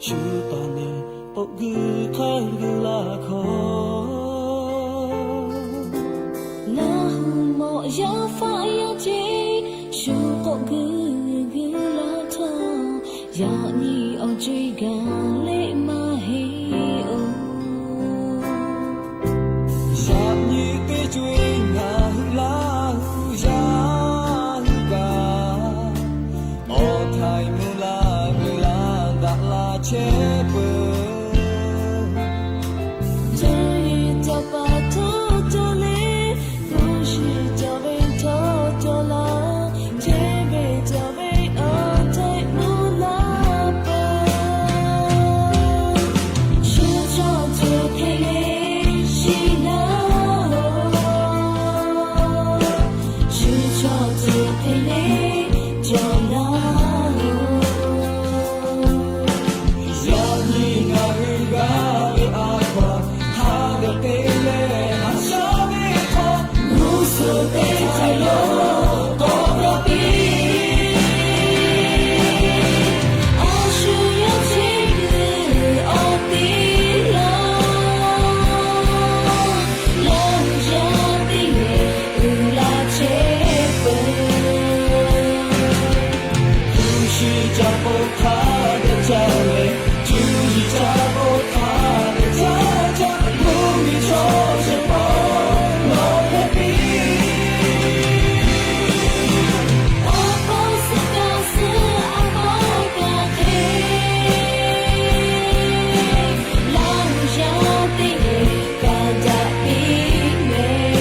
shu taˍ nehˬ k'oˆ guiˇ hk'aˇ g'uiˇ laˇ hkawˇ, Laˇ huˍ mawꞈ yaˇ faˆ yaˇ ceˇ shu k'oˆ guiˇ g'uiˇ laˇ htaˇ, yaꞈ nyi awˬ ceˬ gaˬ leh maˇ heˆ-oˬ. Yaꞈ nyi teˇ co-eˬ ngaˬ hui Laˇ huˍ yaˇ hui kaꞈ, awˬ htaiˍ mvuh la uiˍ la daꞈ la chehˇ peuˬ. Cuˇ yiˍ cawˬ paˍ htawˇ cawˬ leh, hpu shi cawˬ ve htawˇ cawˬ la, chehˇ ve cawˬ ve awˬ htaiˍ mvuh la peuˬ. Shu chaw ceuˬ hk'e le shiˍ laˇ-oˬ, shu chaw ceuˬ hk'e le cawˬ laˇ-oˬ. Yaꞈ nyi ngaˬ hui g'a ve a hkaw-a, hk'a dehꞈ te leh a shaꞈ ve hk'aw, g'uˇ suhˍ teˇ ceuˬ lo k'awꞈ g'a piˇ. A shu yawˇ chehˇ kuiˬ awˬ te laˇ, Laˇ huˍ yaˇ teˇ g'aˇ uiˍ la chehˇ peuˬ. Hpu shi ca k'o hk'a dehꞈ ca leh, cuˇ yiˍ ca k'o hk'a dehꞈ ca ca, mvuhˇ miˬ chaw shehˍ hpaˇ lawˬ hpehꞈ piˇ. Awˬ hpawˇ suh kaꞈ suh, a hpawˇ kaꞈ hk'e, Laˇ huˍ yaˇ teˇ g'aˇ kaꞈ daꞈ piˇ mehˍ.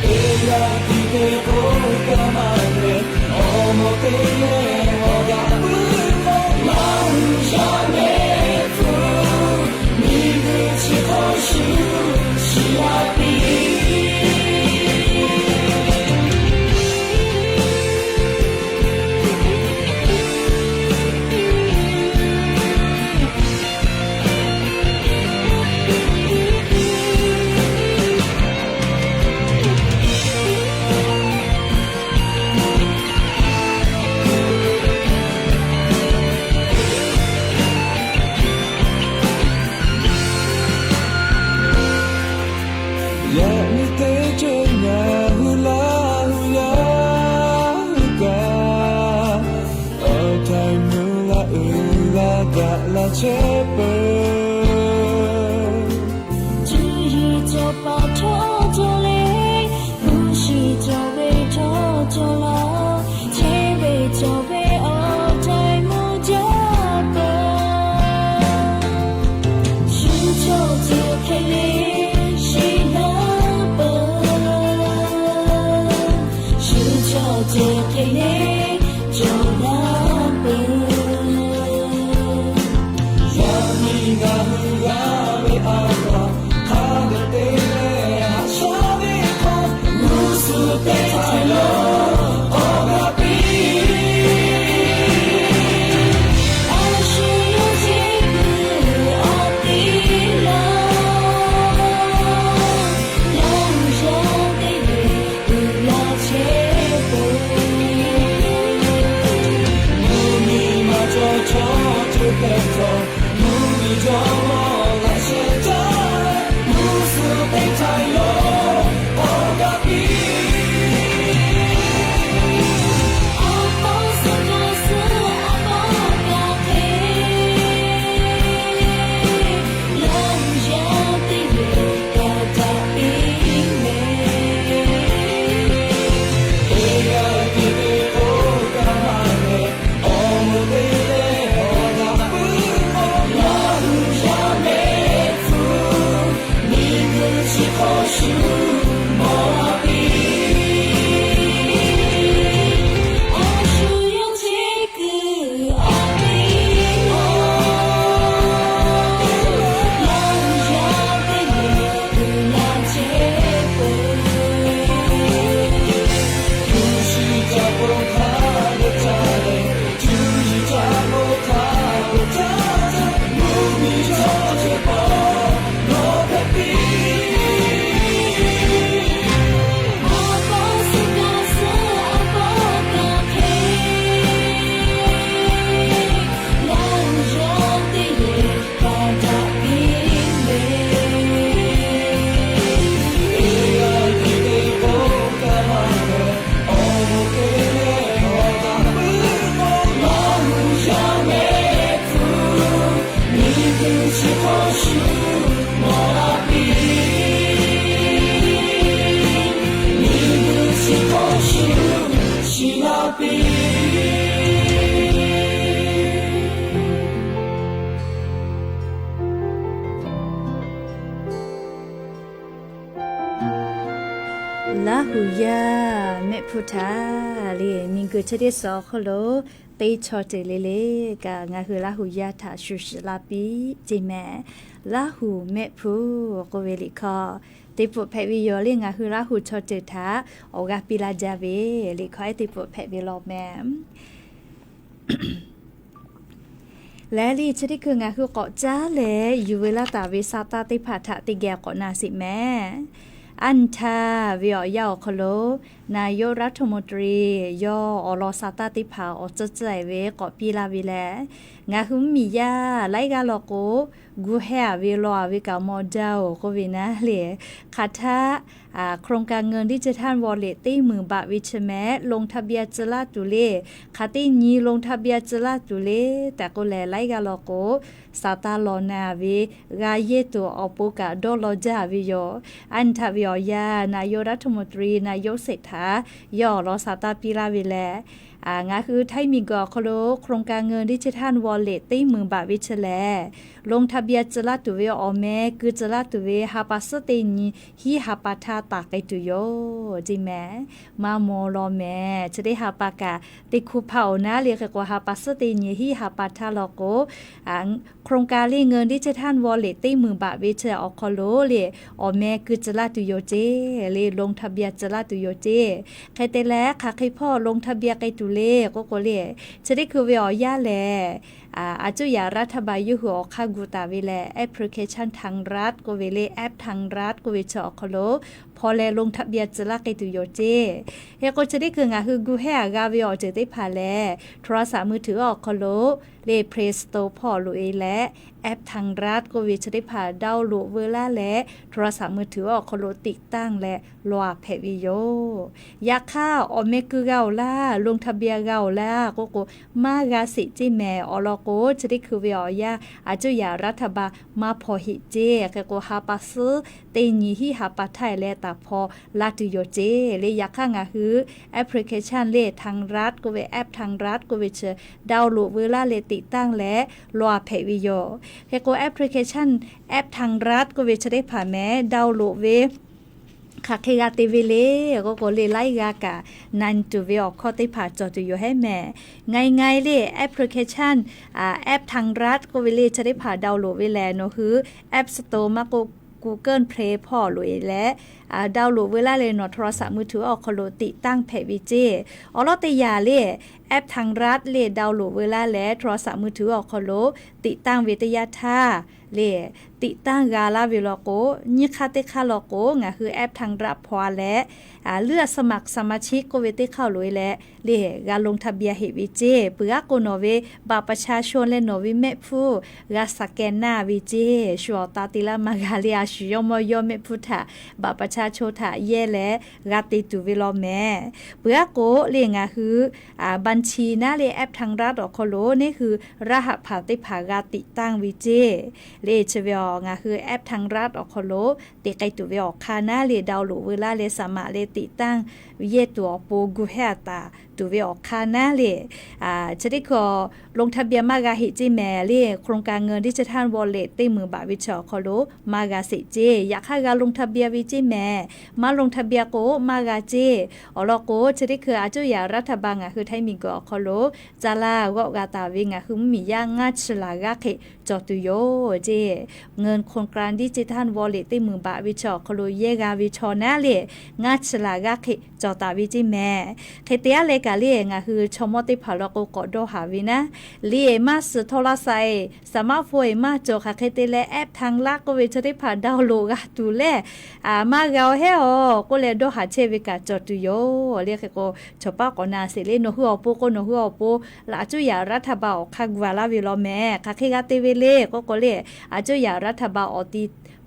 Teˇ g'aˇ tiˉ te k'o kaꞈ maˇ leh, awˬ moˍ teˇ g'aˇ awˬ g'aˇ puiˉ k'o, Laˇ huˍ yaˇ mehˆ hpu miˬ guiˬ chi hk'aw shuˍ shiˍ la piˇ. Yaꞈ nyi teˇ ceuˬ ngaˬ hui Laˇ huˍ yaˇ hui kaꞈ, awˬ htaiˍ mvuh la uiˍ la daꞈ la chehˇ peuˬ. Cuˇ yiˍ cawˬ paˍ htawˇ cawˬ leh, hpu shi cawˬ ve htawˇ cawˬ la, chehˇ ve cawˬ ve awˬ htaiˍ mvuh jaˇ peuˬ. Shu chaw ceuˬ hk'e le shiˍ laˇ peuˬ. Shu chaw ceuˬ hk'e le cawˬ laˇ peuˬ. Yaꞈ nyi Laˇ huˍ yaˇ mehˆ hpfuhˇ htaꞈ le, miˬ guiˬ chi teˇ suhˍ awˬ hk'aw lo teˇ chaw ceuˬ le le kaꞈ ngaˬ hui Laˇ huˍ yaˇ htaꞈ shuˍ shiˍ la piˇ ceˇ mehˍ. Laˇ huˍ mehˆ hpfuhˇ k'oˆ ve liꞈ hkawˇ teˇ pfuhˆ hpehꞈ ve yoˬ le. Ngaˬ hui Laˇ huˍ chaw ceuˬ htaꞈ awˬ g'aˇ piˇ laˇ jaˇ ve liꞈ hkawˇ ehˉ teˇ pfuhˆ hpehꞈ ve law mehˍ. Lehˬ le chi teˇ hkui ngaˬ hui k'awꞈ caˉ leh yuˬ veu laˇ taˍ ve sa taˇ teˇ hpaˍ htaꞈ teˇ geh k'awꞈ na sheˍ mehˍ. Aˉ nyi htaˇ ve awˬ yanˇ awˬ hk'aw lo นายกรัฐมนตรี yawˇ awˬ lawn sa taˇ teˇ hpaˍ awˬ tcuhˇ tcuhˇ e ve k'awꞈ piˇ laˇ ve lehˬ, ngaˬ hui mvuhˇmiˬ yaˇ laiˉ g'aˇ law k'o, gu hehˇ a ve law a ve kaꞈ maw jaˇ oˬ k'oˆ ve naˉ le. Hk'aˬ htaˇ โครงการเงินดิจิทัลวอลเล็ต teˇ meunˍ baꞈ ve chi mehˍ ลงทะเบียน tcuh laˇ tuˬ le. Hk'aˬ teˇ nyi ลงทะเบียน tcuh laˇ tuˬ le tehꞈ k'oˆ leh, laiˉ g'aˇ law k'o, sa taˇ law na ve g'a yehˇ tuˬ awˬ pon kaꞈ dawˇ law jaˇ ve yoˬ. Aˉ nyi htaˇ ve awˬ yanˇ นายกรัฐมนตรี นายกเศรษฐา yawˇ awˬ lawn sa taˇ piˇ laˇ ve lehˬ, ngaˬ hui Htaiˇ miˬ guiˬ awˬ hk'aw lo โครงการเงินดิจิทัลวอลเล็ต teˇ meunˍ baꞈ ve chi lehˬ, ลงทะเบียน tcuh laˇ tuˬ ve awˬ meh keu tcuh laˇ tuˬ ve ha pa suhˉ teˇ nyi hiˉ ha pa htaˇ taˍ k'ai tuˬ yoˬ ceˇ mehˍ. Maˇ maw law mehˍ. Chi teˇ ha pa kaꞈ teˇ hkuˇ hpaˇ awˬ naˉ le hk'e k'o, ha pa suhˉ teˇ nyi hiˉ ha pa htaˇ law k'o, โครงการเงินดิจิทัลวอลเล็ต teˇ meunˍ baꞈ ve chi awˬ hk'aw lo le awˬ meh keu tcuh laˇ tuˬ yoˬ ceˇ le, ลงทะเบียน tcuh laˇ tuˬ yoˬ ceˇ. Hk'e te leh hk'aˬ hk'e hpawˇ ลงทะเบียน k'ai tuˬ le k'oˆ k'o le, chi teˇ hkui ve awˬ yanˇ lehˬ, อาจจะ yaꞈ รัฐบาล yawˇ hui awˬ hk'aˇ gu taˍ ve lehˬ, application ทางรัฐ k'oˆ ve le, app ทางรัฐ k'oˆ ve chi awˬ hk'aw lo hpaw leh ลงทะเบียน tcuh laˇ k'ai tuˬ yoˬ ceˇ. Hk'e k'o chi teˇ hkui ngaˬ hui gu hehˇ a g'a ve awˬ ceuˬ teˇ hpaˍ lehˬ, โทรศัพท์มือถือ awˬ hk'aw lo le Play Store hpawˇ loꞈ e leh, app ทางรัฐ k'oˆ ve chi teˇ hpaˍ ดาวน์โหลด veu laˇ leh โทรศัพท์มือถือ awˬ hk'aw lo ติดตั้ง leh law a hpehꞈ ve yoˬ. Yaꞈ hk'aˇ awˬ meh keu g'a oˬ laˇ, ลงทะเบียน g'a oˬ laˇ k'oˆ k'o, maˇ g'a sheˍ ceˇ mehˍ. Awˬ lawn k'o, chi teˇ hkui ve awˬ yanˇ อาจจะ yaꞈ รัฐบาล maˇ hpaw heˆ ceˇ. Hk'e k'o ha pa suhˉ teˇ nyi hiˉ ha pa htaˇ leh taˍ hpaw laˇ tuˬ yoˬ ceˇ le. Yaꞈ hk'aˇ ngaˬ hui application le ทางรัฐ k'oˆ ve, app ทางรัฐ k'oˆ ve chi ดาวน์โหลด veu laˇ leh ติดตั้ง leh law a hpehꞈ ve yoˬ. Hk'e k'o application, app ทางรัฐ k'oˆ ve chi teˇ hpaˍ mehˍ ดาวน์โหลด ve hk'aˬ hk'e g'a te ve le k'oˆ k'o le, laiˉ g'aˇ kaꞈ na nyi tuˬ ve awˬ hkawˇ teˇ hpaˍ cawˬ tuˬ yoˬ hehˉ mehˍ. Ngaˬ e ngaˬ e le application, app ทางรัฐ k'oˆ ve le chi teˇ hpaˍ ดาวน์โหลด ve lehˬ, nawˬ hui App Store maˇ k'oˆ, Google Play hpawˇ loꞈ e leh ดาวน์โหลด veu laˇ leh nawˬ โทรศัพท์มือถือ awˬ hk'aw lo ติดตั้ง hpehꞈ ve ceˇ. Awˬ lawn teˇ yanˇ le, app ทางรัฐ le ดาวน์โหลด veu laˇ leh โทรศัพท์มือถือ awˬ hk'aw lo ติดตั้ง ve teˇ yanˇ htaˇ le, ติดตั้ง g'a laˇ ve law k'o, nyiˇ hk'aˇ teˇ hk'aˇ law k'o ngaˬ hui app ทางรัฐ hpaw a leh, เลือกสมัครสมาชิก k'oˆ ve teˇ hk'aˇ loꞈ e leh le g'a ลงทะเบียน heˆ ve ceˇ. Peuˬ aˉ k'o nawˬ ve บัตรประชาชน leh nawˬ ve mehˆ hpfuhˇ g'a สแกน naˇ ve ceˇ. Shu awˬ ta te laˇ maˇ g'a le, a shu yawˇ mawˇ yawˇ mehˆ hpfuhˇ htaꞈ บัตรประชาชน htaꞈ yehˇ leh g'a te tuˬ ve law mehˍ. Peuˬ aˉ k'o le ngaˬ hui บัญชี naˉ le app ทางรัฐ awˬ hk'aw lo neˇ hui รหัสผ่าน teˇ hpaˍ g'a ติดตั้ง ve ceˇ. Le chi ve awˬ ngaˬ hui app ทางรัฐ awˬ hk'aw lo te k'ai tuˬ ve awˬ hk'aˇ naˉ le ดาวน์โหลด veu laˇ leh สมัคร leh ติดตั้ง yehˇ tuˬ awˬ pon gu hehˇ a taˍ tuˬ ve awˬ hk'aˇ naˉ le, chi teˇ hkui ลงทะเบียน maˇ g'a heˆ ceˇ mehˍ le. โครงการเงินดิจิทัลวอลเล็ต teˇ meunˍ baꞈ ve chi awˬ hk'aw lo maˇ g'a sheˍ ceˇ. Yaꞈ hk'aˇ g'a ลงทะเบียน ve ceˇ mehˍ. Maˇ ลงทะเบียน k'o maˇ g'a ceˇ. Awˬ lawn k'o chi teˇ hkui อาจจะ yaꞈ รัฐบาล ngaˬ hui Htaiˇ miˬ guiˬ awˬ hk'aw lo caˇ laˇ g'awˆ g'a taˍ ve ngaˬ hui mvuhˇmiˬ yaˇ ngaˇ chi laˬ g'aˇ hk'e cawˬ tuˬ yoˬ ceˇ. เงินโครงการดิจิทัลวอลเล็ต teˇ meunˍ baꞈ ve chi awˬ hk'aw lo yehˇ g'a ve chaw naˉ le, ngaˇ chi laˬ g'aˇ hk'e cawˬ taˍ ve ceˇ mehˍ. Hk'e te aˉ leh kaꞈ le ngaˬ hui chaw mawˇ teˇ hpaˍ law k'o k'awꞈ dawˇ haˍ ve naˉ, le maˇ suhˍ โทรศัพท์ smartphone e maˇ cawˬ hk'aˬ hk'e te leh app ทางรัฐ k'oˆ ve chi teˇ hpaˍ ดาวน์โหลด g'a tuˬ leh maˇ g'a oˬ hehˉ awˬ k'oˆ leh dawˇ haˍ chehˇ ve kaꞈ cawˬ tuˬ yoˬ le. Hk'e k'o chaw paˉ k'awꞈ na sheˍ le, nawˬ hui awˬ pon k'o nawˬ hui awˬ pon อาจจะ yaꞈ รัฐบาล awˬ hk'aˇ gu a laˇ ve law mehˍ. Hk'aˬ hk'e g'a te ve le k'oˆ k'o le, อาจจะ yaꞈ รัฐบาล awˬ ti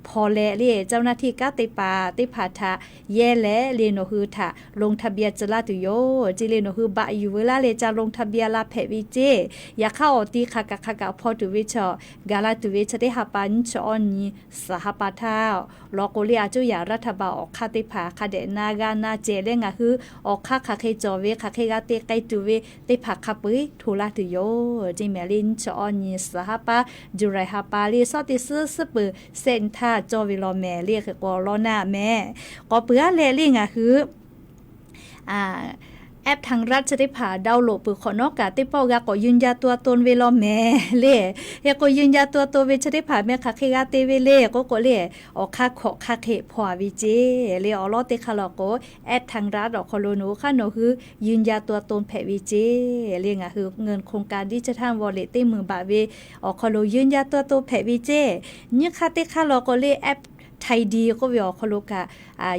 hpaw leh le เจ้าหน้าที่ kanˉ te paˍ teˇ hpaˍ htaꞈ yehˇ leh le nawˬ hui htaꞈ ลงทะเบียน tcuh laˇ tuˬ yoˬ ceˇ le. Nawˬ hui baꞈ yuˬ veu laˇ leh ca ลงทะเบียน la hpehꞈ ve ceˇ. Yaꞈ hk'aˇ awˬ ti hk'aˬ kaꞈ hk'aˬ kaꞈ hpaw tuˬ ve chaw gaˬ la tuˬ ve chi teˇ ha pa nyiˇ chi awˇ nyi suhˍ ha pa htaˇ law k'o le, อาจจะ yaꞈ รัฐบาล awˬ hk'aˇ teˇ hpaˍ hk'a dehꞈ na g'a na cehˬ leh ngaˬ hui awˬ hk'aˇ hk'aˬ hk'e cawˬ ve hk'aˬ hk'e g'a te k'ai tuˬ ve teˇ hpaˍ hk'a peu-eˬ hto laˇ tuˬ yoˬ ceˇ mehˍ le. Nyiˇ chi awˇ nyi suhˍ ha pa, July ha pa le, suhˉ teˇ suhˉ suhˉ peuˬ sehˆ nyi htaˇ htaˇ cawˇ ve law mehˍ le. Hk'e k'o awˬ lawn naˆ mehˍ. K'awꞈ peuˬ aˉ leh le ngaˬ hui แอปทางรัฐ chi teˇ hpaˍ ดาวน์โหลด peuˬ hk'awꞈ nawˉ kaꞈ teˇ pawˆ g'a k'awꞈ ยืนยันตัวตน ve law mehˍ le. Hk'e k'o ยืนยันตัวตน ve chi teˇ hpaˍ meh hk'aˬ hk'e g'a te ve le k'oˆ k'o le, awˬ hk'aˇ hkawꞈ hk'aˇ hk'e hpaw-a ve ceˇ le. Awˬ lawn teˇ hk'aˇ law k'o แอปทางรัฐ awˬ hk'aw lo nawˬ hui hk'aˇ nawˬ hui ยืนยันตัวตน hpehꞈ ve ceˇ le. Ngaˬ hui เงินโครงการดิจิทัลวอลเล็ต teˇ meunˍ baꞈ ve awˬ hk'aw lo ยืนยันตัวตน hpehꞈ ve ceˇ. Nyiˇ hk'aˇ teˇ hk'aˇ law k'o le แอป ไทยดี k'oˆ ve awˬ hk'aw lo kaꞈ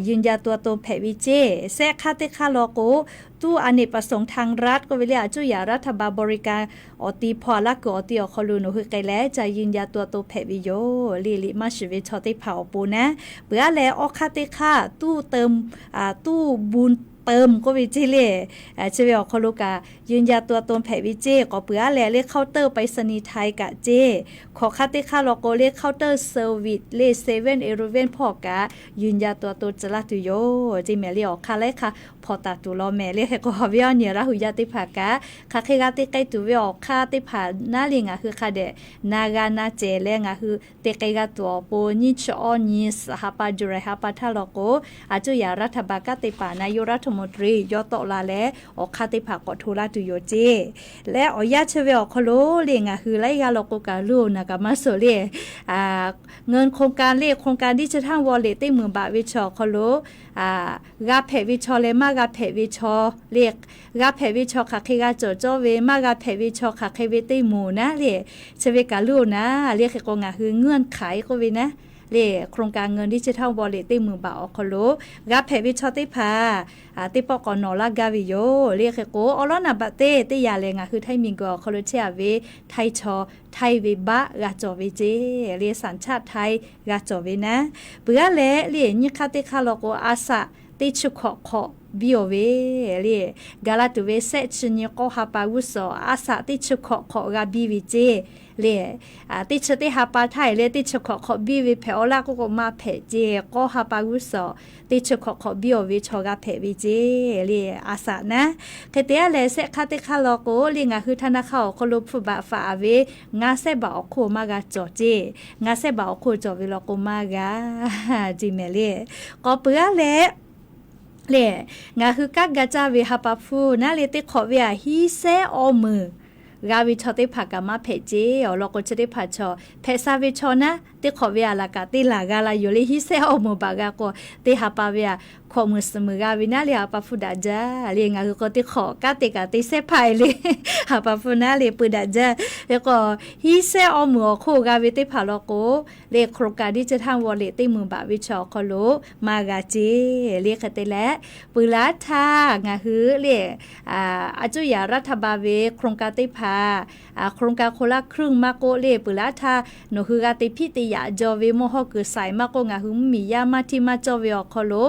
ยืนยันตัวตน hpehꞈ ve ceˇ. Shehˆ hk'aˇ teˇ hk'aˇ law k'o ตู้อเนกประสงค์ทางรัฐ k'oˆ ve le, aˬ cuˇ yaꞈ รัฐบาลบริการ awˬ ti hpaw-a laˇ kuiˬ awˬ ti awˬ hk'aw lo nawˬ hui k'ai leh ca ยืนยันตัวตน hpehꞈ ve yoˬ le. Liꞈ maˇ shiˍ ve chaw teˇ hpaˍ awˬ pon naˉ. Peuˬ aˉ leh awˬ hk'aˇ teˇ hk'aˇ ตู้เติม k'oˆ ve ceˇ le, chi ve awˬ hk'aw lo kaꞈ ยืนยันตัวตน hpehꞈ ve ceˇ. K'awꞈ peuˬ aˉ leh le เคาน์เตอร์ไปรษณีย์ไทย kaꞈ ceˇ. Hkawꞈ hk'aˇ teˇ hk'aˇ law k'o le เคาน์เตอร์เซอร์วิส le เซเว่นอีเลฟเว่น hpawˇ kaꞈ ยืนยันตัวตน tcuh laˇ tuˬ yoˬ ceˇ mehˍ le. Awˬ hk'aˇ laiˉ hk'aˇ hpaw taˍ tuˬ law mehˍ le. Hk'e k'o awˬ viˉ awˬ nyi Laˇ huˍ yaˇ teˇ hpaˍ kaꞈ hk'aˬ hk'e g'a te k'ai tuˬ ve awˬ hk'aˇ teˇ hpaˍ naˉ le ngaˬ hui hk'a dehꞈ na g'a na cehˬ leh ngaˬ hui te k'ai g'a tuˬ awˬ pon nyiˇ chi awˇ nyi suhˍ ha pa July ha pa htaˇ law k'o, aˬ cuˇ yaꞈ รัฐบาล kanˉ te paˍ นายกรัฐมนตรี yawˇ tawˆ la leh awˬ hk'aˇ teˇ hpaˍ k'awꞈ hto laˇ tuˬ yoˬ ceˇ. Leh awˬ yanˇ chi ve awˬ hk'aw lo le ngaˬ hui laiˉ g'aˇ law k'o kaꞈ luˇ naˬ kaꞈ maˇ suhˍ le เงินโครงการ le โครงการดิจิทัลวอลเล็ต teˇ meunˍ baꞈ ve chaw awˬ hk'aw lo g'a hpehꞈ ve chaw leh maˇ g'a hpehꞈ ve chaw le, g'a hpehꞈ ve chaw hk'aˬ hk'e g'a cawˬ cawˇ ve, maˇ g'a hpehꞈ ve chaw hk'aˬ hk'e ve teˇ moˍ naˉ le, chi ve kaꞈ luˇ-oˬ naˉ le. Hk'e k'o ngaˬ hui เงื่อนไข k'oˆ ve naˉ le, โครงการเงินดิจิทัลวอลเล็ต teˇ meunˍ baꞈ awˬ hk'aw lo g'a hpehꞈ ve chaw teˇ hpaˍ teˇ pawˆ k'awꞈ nawꞈ laˇ gaˇ ve yoˬ le. Hk'e k'o awˬ lawn naˍ baꞈ teˇ teˇ yanˇ lehˬ ngaˬ hui Htaiˇ miˬguiˬ awˬ hk'aw lo chehˇ-a ve Htaiˇ chaw Htaiˇ ve baˆ g'a cawˬ ve ceˇ le, สัญชาติไทย g'a cawˬ ve naˉ. Peuˬ aˉ leh le nyiˇ hk'aˇ teˇ hk'aˇ law k'o a shaꞈ teˇ chi hkawꞈ hk'awꞈ biˇ-oˬ ve le, gaˬ la tuˬ ve shehˆ chi nyi k'awˇ ha pa g'uˇ suhˍ a shaꞈ teˇ chi hkawꞈ hk'awꞈ g'a biˇ ve ceˇ le. Teˇ chi teˇ ha pa htaˇ e leh teˇ chi hkawꞈ hk'awꞈ biˇ ve hpehꞈ awˬ laˇ k'oˆ k'o maˇ hpehꞈ ceˇ. K'awˇ ha pa g'uˇ suhˍ teˇ chi hkawꞈ hk'awꞈ biˇ-oˬ ve chaw g'a hpehꞈ ve ceˇ le, a shaꞈ naˉ. Hk'e te aˉ leh shehˆ hk'aˇ teˇ hk'aˇ law k'o le ngaˬ hui ธนาคาร awˬ hk'aw lo hpu baꞈ faˍ ve ngaˇ shehˆ baꞈ awˬ hk'oˆ maˇ g'a cawˬ ceˇ. Ngaˇ shehˆ baꞈ awˬ hk'oˆ cawˬ ve law k'o maˇ g'a ceˇ mehˍ le. K'awꞈ peuˬ aˉ leh le ngaˬ hui kanˉ ga caˇ ve ha pa hpu naˉ le teˇ hk'awꞈ ve aꞈ hiˉ shehˆ awˇ meunˍ g'a ve chaw teˇ hpaˍ kaꞈ maˇ hpehꞈ ceˇ. Awˬ lawn k'o chi teˇ hpaˍ chaw hpehꞈ sha ve chaw naˉ teˇ hk'awꞈ ve aꞈ laˬ kaꞈ te laˬ g'a la yoˬ le. Hiˉ shehˆ awˇ meunˍ baꞈ g'a k'o teˇ ha pa ve aꞈ hkawꞈ meunˍ suhˍ meunˍ g'a ve naˉ le ha pa hpu daꞈ jaˇ le. Ngaˬ hui k'o teˇ hk'awꞈ kanˉ te kaꞈ te shehˇ hpaˇ e le ha pa hpu naˉ le peu daꞈ jaˇ. Hk'e k'o hiˉ shehˆ awˇ meunˍ awˬ hk'oˆ g'a ve teˇ hpaˍ law k'o le โครงการ ดิจิทัลวอลเล็ต teˇ meunˍ baꞈ ve chaw awˬ hk'aw lo maˇ g'a ceˇ le. Hk'e te leh peuˬ laˇ htaˇ ngaˬ hui le aˬ cuˇ yaꞈ รัฐบาล ve โครงการ teˇ hpaˍ โครงการคนละครึ่ง maˇ k'oˆ le peuˬ laˇ htaˇ nawˬ hui g'a te hpiˆ te yaꞈ jaw ve mawˇ hawˇ kuiˬ shaiˍ maˇ k'oˆ ngaˬ hui mvuhˇmiˬ yaˇ maˇ htiˇ maˇ cawˇ ve awˬ hk'aw lo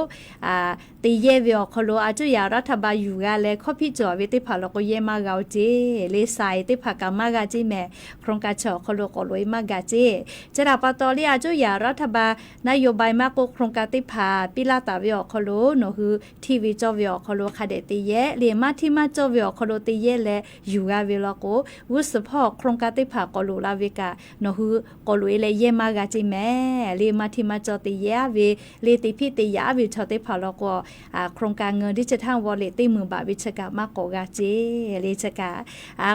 te yehˇ ve awˬ hk'aw lo aˬ cuˇ yaꞈ รัฐบาล yuˬ g'a leh hkawˇ hpiˆ cawˬ ve teˇ hpaˍ law k'o yehˇ maˇ g'a-oˬ ceˇ le. Shaiˍ teˇ hpaˍ kaꞈ maˇ g'a ceˇ mehˍ. โครงการ chi awˬ hk'aw lo k'awꞈ loꞈ-e maˇ g'a ceˇ. Chi htaꞈ pa taw le aˬ cuˇ yaꞈ รัฐบาล นโยบาย maˇ k'oˆ โครงการ teˇ hpaˍ piˇ laˇ taˍ ve awˬ hk'aw lo nawˬ hui htiˇ ve cawˇ ve awˬ hk'aw lo hk'a dehꞈ te yehˇ le maˇ htiˇ maˇ cawˇ ve awˬ hk'aw lo te yehˇ leh yuˬ g'a ve law k'o g'uˇ suhˍ hpawˇ โครงการ teˇ hpaˍ k'awꞈ loꞈ la ve kaꞈ nawˬ hui k'awꞈ loꞈ-e leh yehˇ maˇ g'a ceˇ mehˍ le. Maˇ htiˇ maˇ cawˇ te yehˇ ve le te hpiˆ te yaꞈ ve chaw teˇ hpaˍ law k'o โครงการเงินดิจิทัลวอลเล็ต teˇ meunˍ baꞈ ve chi kaꞈ maˇ k'awꞈ g'a ceˇ le. Chi kaꞈ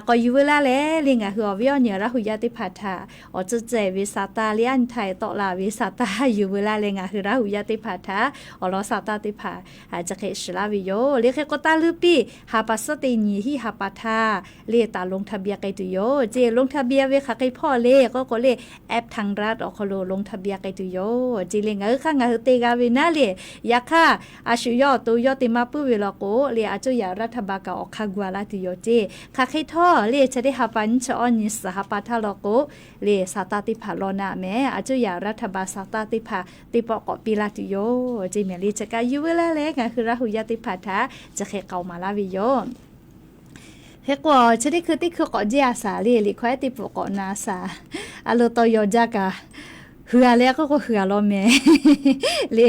k'awꞈ yuˬ veu laˇ leh le ngaˬ hui awˬ viˉ awˬ nyi Laˇ huˍ yaˇ teˇ hpaˍ htaꞈ awˬ tcuhˇ ceh ve saˍ taˇ le aˉ nyi htaˇ tawˆ la ve saˍ taˇ yuˬ veu laˇ leh ngaˬ hui Laˇ huˍ yaˇ teˇ hpaˍ htaꞈ awˬ lawn saˍ taˇ teˇ hpaˍ chi hk'e shiˍ laˇ ve yoˬ le. Hk'e k'o taˇ luˇ piˇ ha pa suhˉ teˇ nyi hiˆ ha pa htaˇ le taˍ ลงทะเบียน k'ai tuˬ yoˬ ceˇ. ลงทะเบียน ve hk'aˬ hk'e hpawˇ le k'oˆ k'o le แอปทางรัฐ awˬ hk'aw lo ลงทะเบียน k'ai tuˬ yoˬ ceˇ le. Ngaˬ hui hk'aˇ ngaˬ hui te g'a ve naˉ le yaꞈ hk'aˇ a shu yawˇ awˬ to yawˇ te maˇ puiˉ ve law k'o le aˬ cuˇ yaꞈ รัฐบาล kaꞈ awˬ hk'aˇ gu-a laˇ tuˬ yoˬ ceˇ. Hk'aˬ hk'e htawˇ le chi teˇ ha pa nyiˇ chi awˇ nyi suhˍ ha pa htaˇ law k'o le saˍ taˇ teˇ hpaˍ law naˆ mehˍ. Aˬ cuˇ yaꞈ รัฐบาล saˍ taˇ teˇ hpaˍ teˇ pawˆ k'awꞈ piˇ laˇ tuˬ yoˬ ceˇ mehˍ le. Chi kaꞈ yuˬ veu laˇ leh ngaˬ hui Laˇ huˍ yaˇ teˇ hpaˍ htaꞈ chi hk'e k'aoˍ maˍ laˇ ve yoˬ. Hk'e k'o chi teˇ hkui teˇ hkui k'awꞈ jehˇ a shaˍ le. Liꞈ hkawˇ ehˉ teˇ pfuhꞈ k'awꞈ na shaˍ. A lo taw yawˬ jaˇ kaꞈ hui-a leh k'oˆ k'o hui-a law mehˍ le.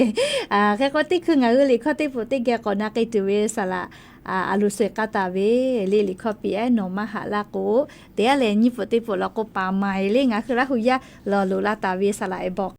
Hk'e k'o teˇ hkui ngaˬ hui liꞈ hkawˇ teˇ pfuhꞈ teˇ geh k'awꞈ na k'ai tuˬ ve saˍ laꞈ a lo suh k'aˇ taˍ ve le. Liꞈ hkawˇ piˇ ehˉ nawˬ maˇ haꞈ laˇ k'o, teˇ aˉ lehˬ nyiˇ pfuhꞈ teˇ pfuhꞈ law k'o paˍ maˍ e le ngaˬ hui Laˇ huˍ yaˇ lawˬ loꞈ la taˍ ve saˍ laꞈ e bawˬ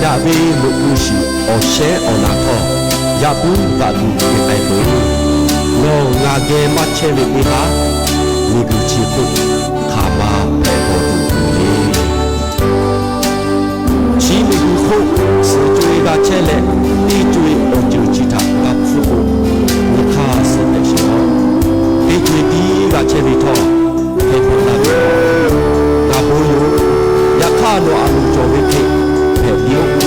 Daꞈ ve loꞈ keu shiˍ awˬ shehnˉ awˬ na htawˇ, yaꞈ puiˉ daꞈ tuˬ te k'ai peuˬ. Nawˬ ngaˬ geh maˇ chehˇ ve teˇ haˉ, miˬguiˬ chi hk'oˆ hk'aˬ ma hpehꞈ bawˬ tuˬ yoˬ le. Chi miˬguiˬ hk'oˆ suhˍ co-e g'a chehˇ leh, teˇ co-e awˬ ceuˬ chi htaꞈ g'a hpfuhˇ k'o, nyi hk'aˇ suh tehꞈ sheˍ-oˬ. Teˇ co-e tiˉ g'a chehˇ ve htawˇ, hk'e hpehꞈ la ve, g'a bon yoˬ. Yaꞈ hk'aˇ, nawˬ a loˍ cawˬ ve hk'e hpehꞈ piˇ-oˆ.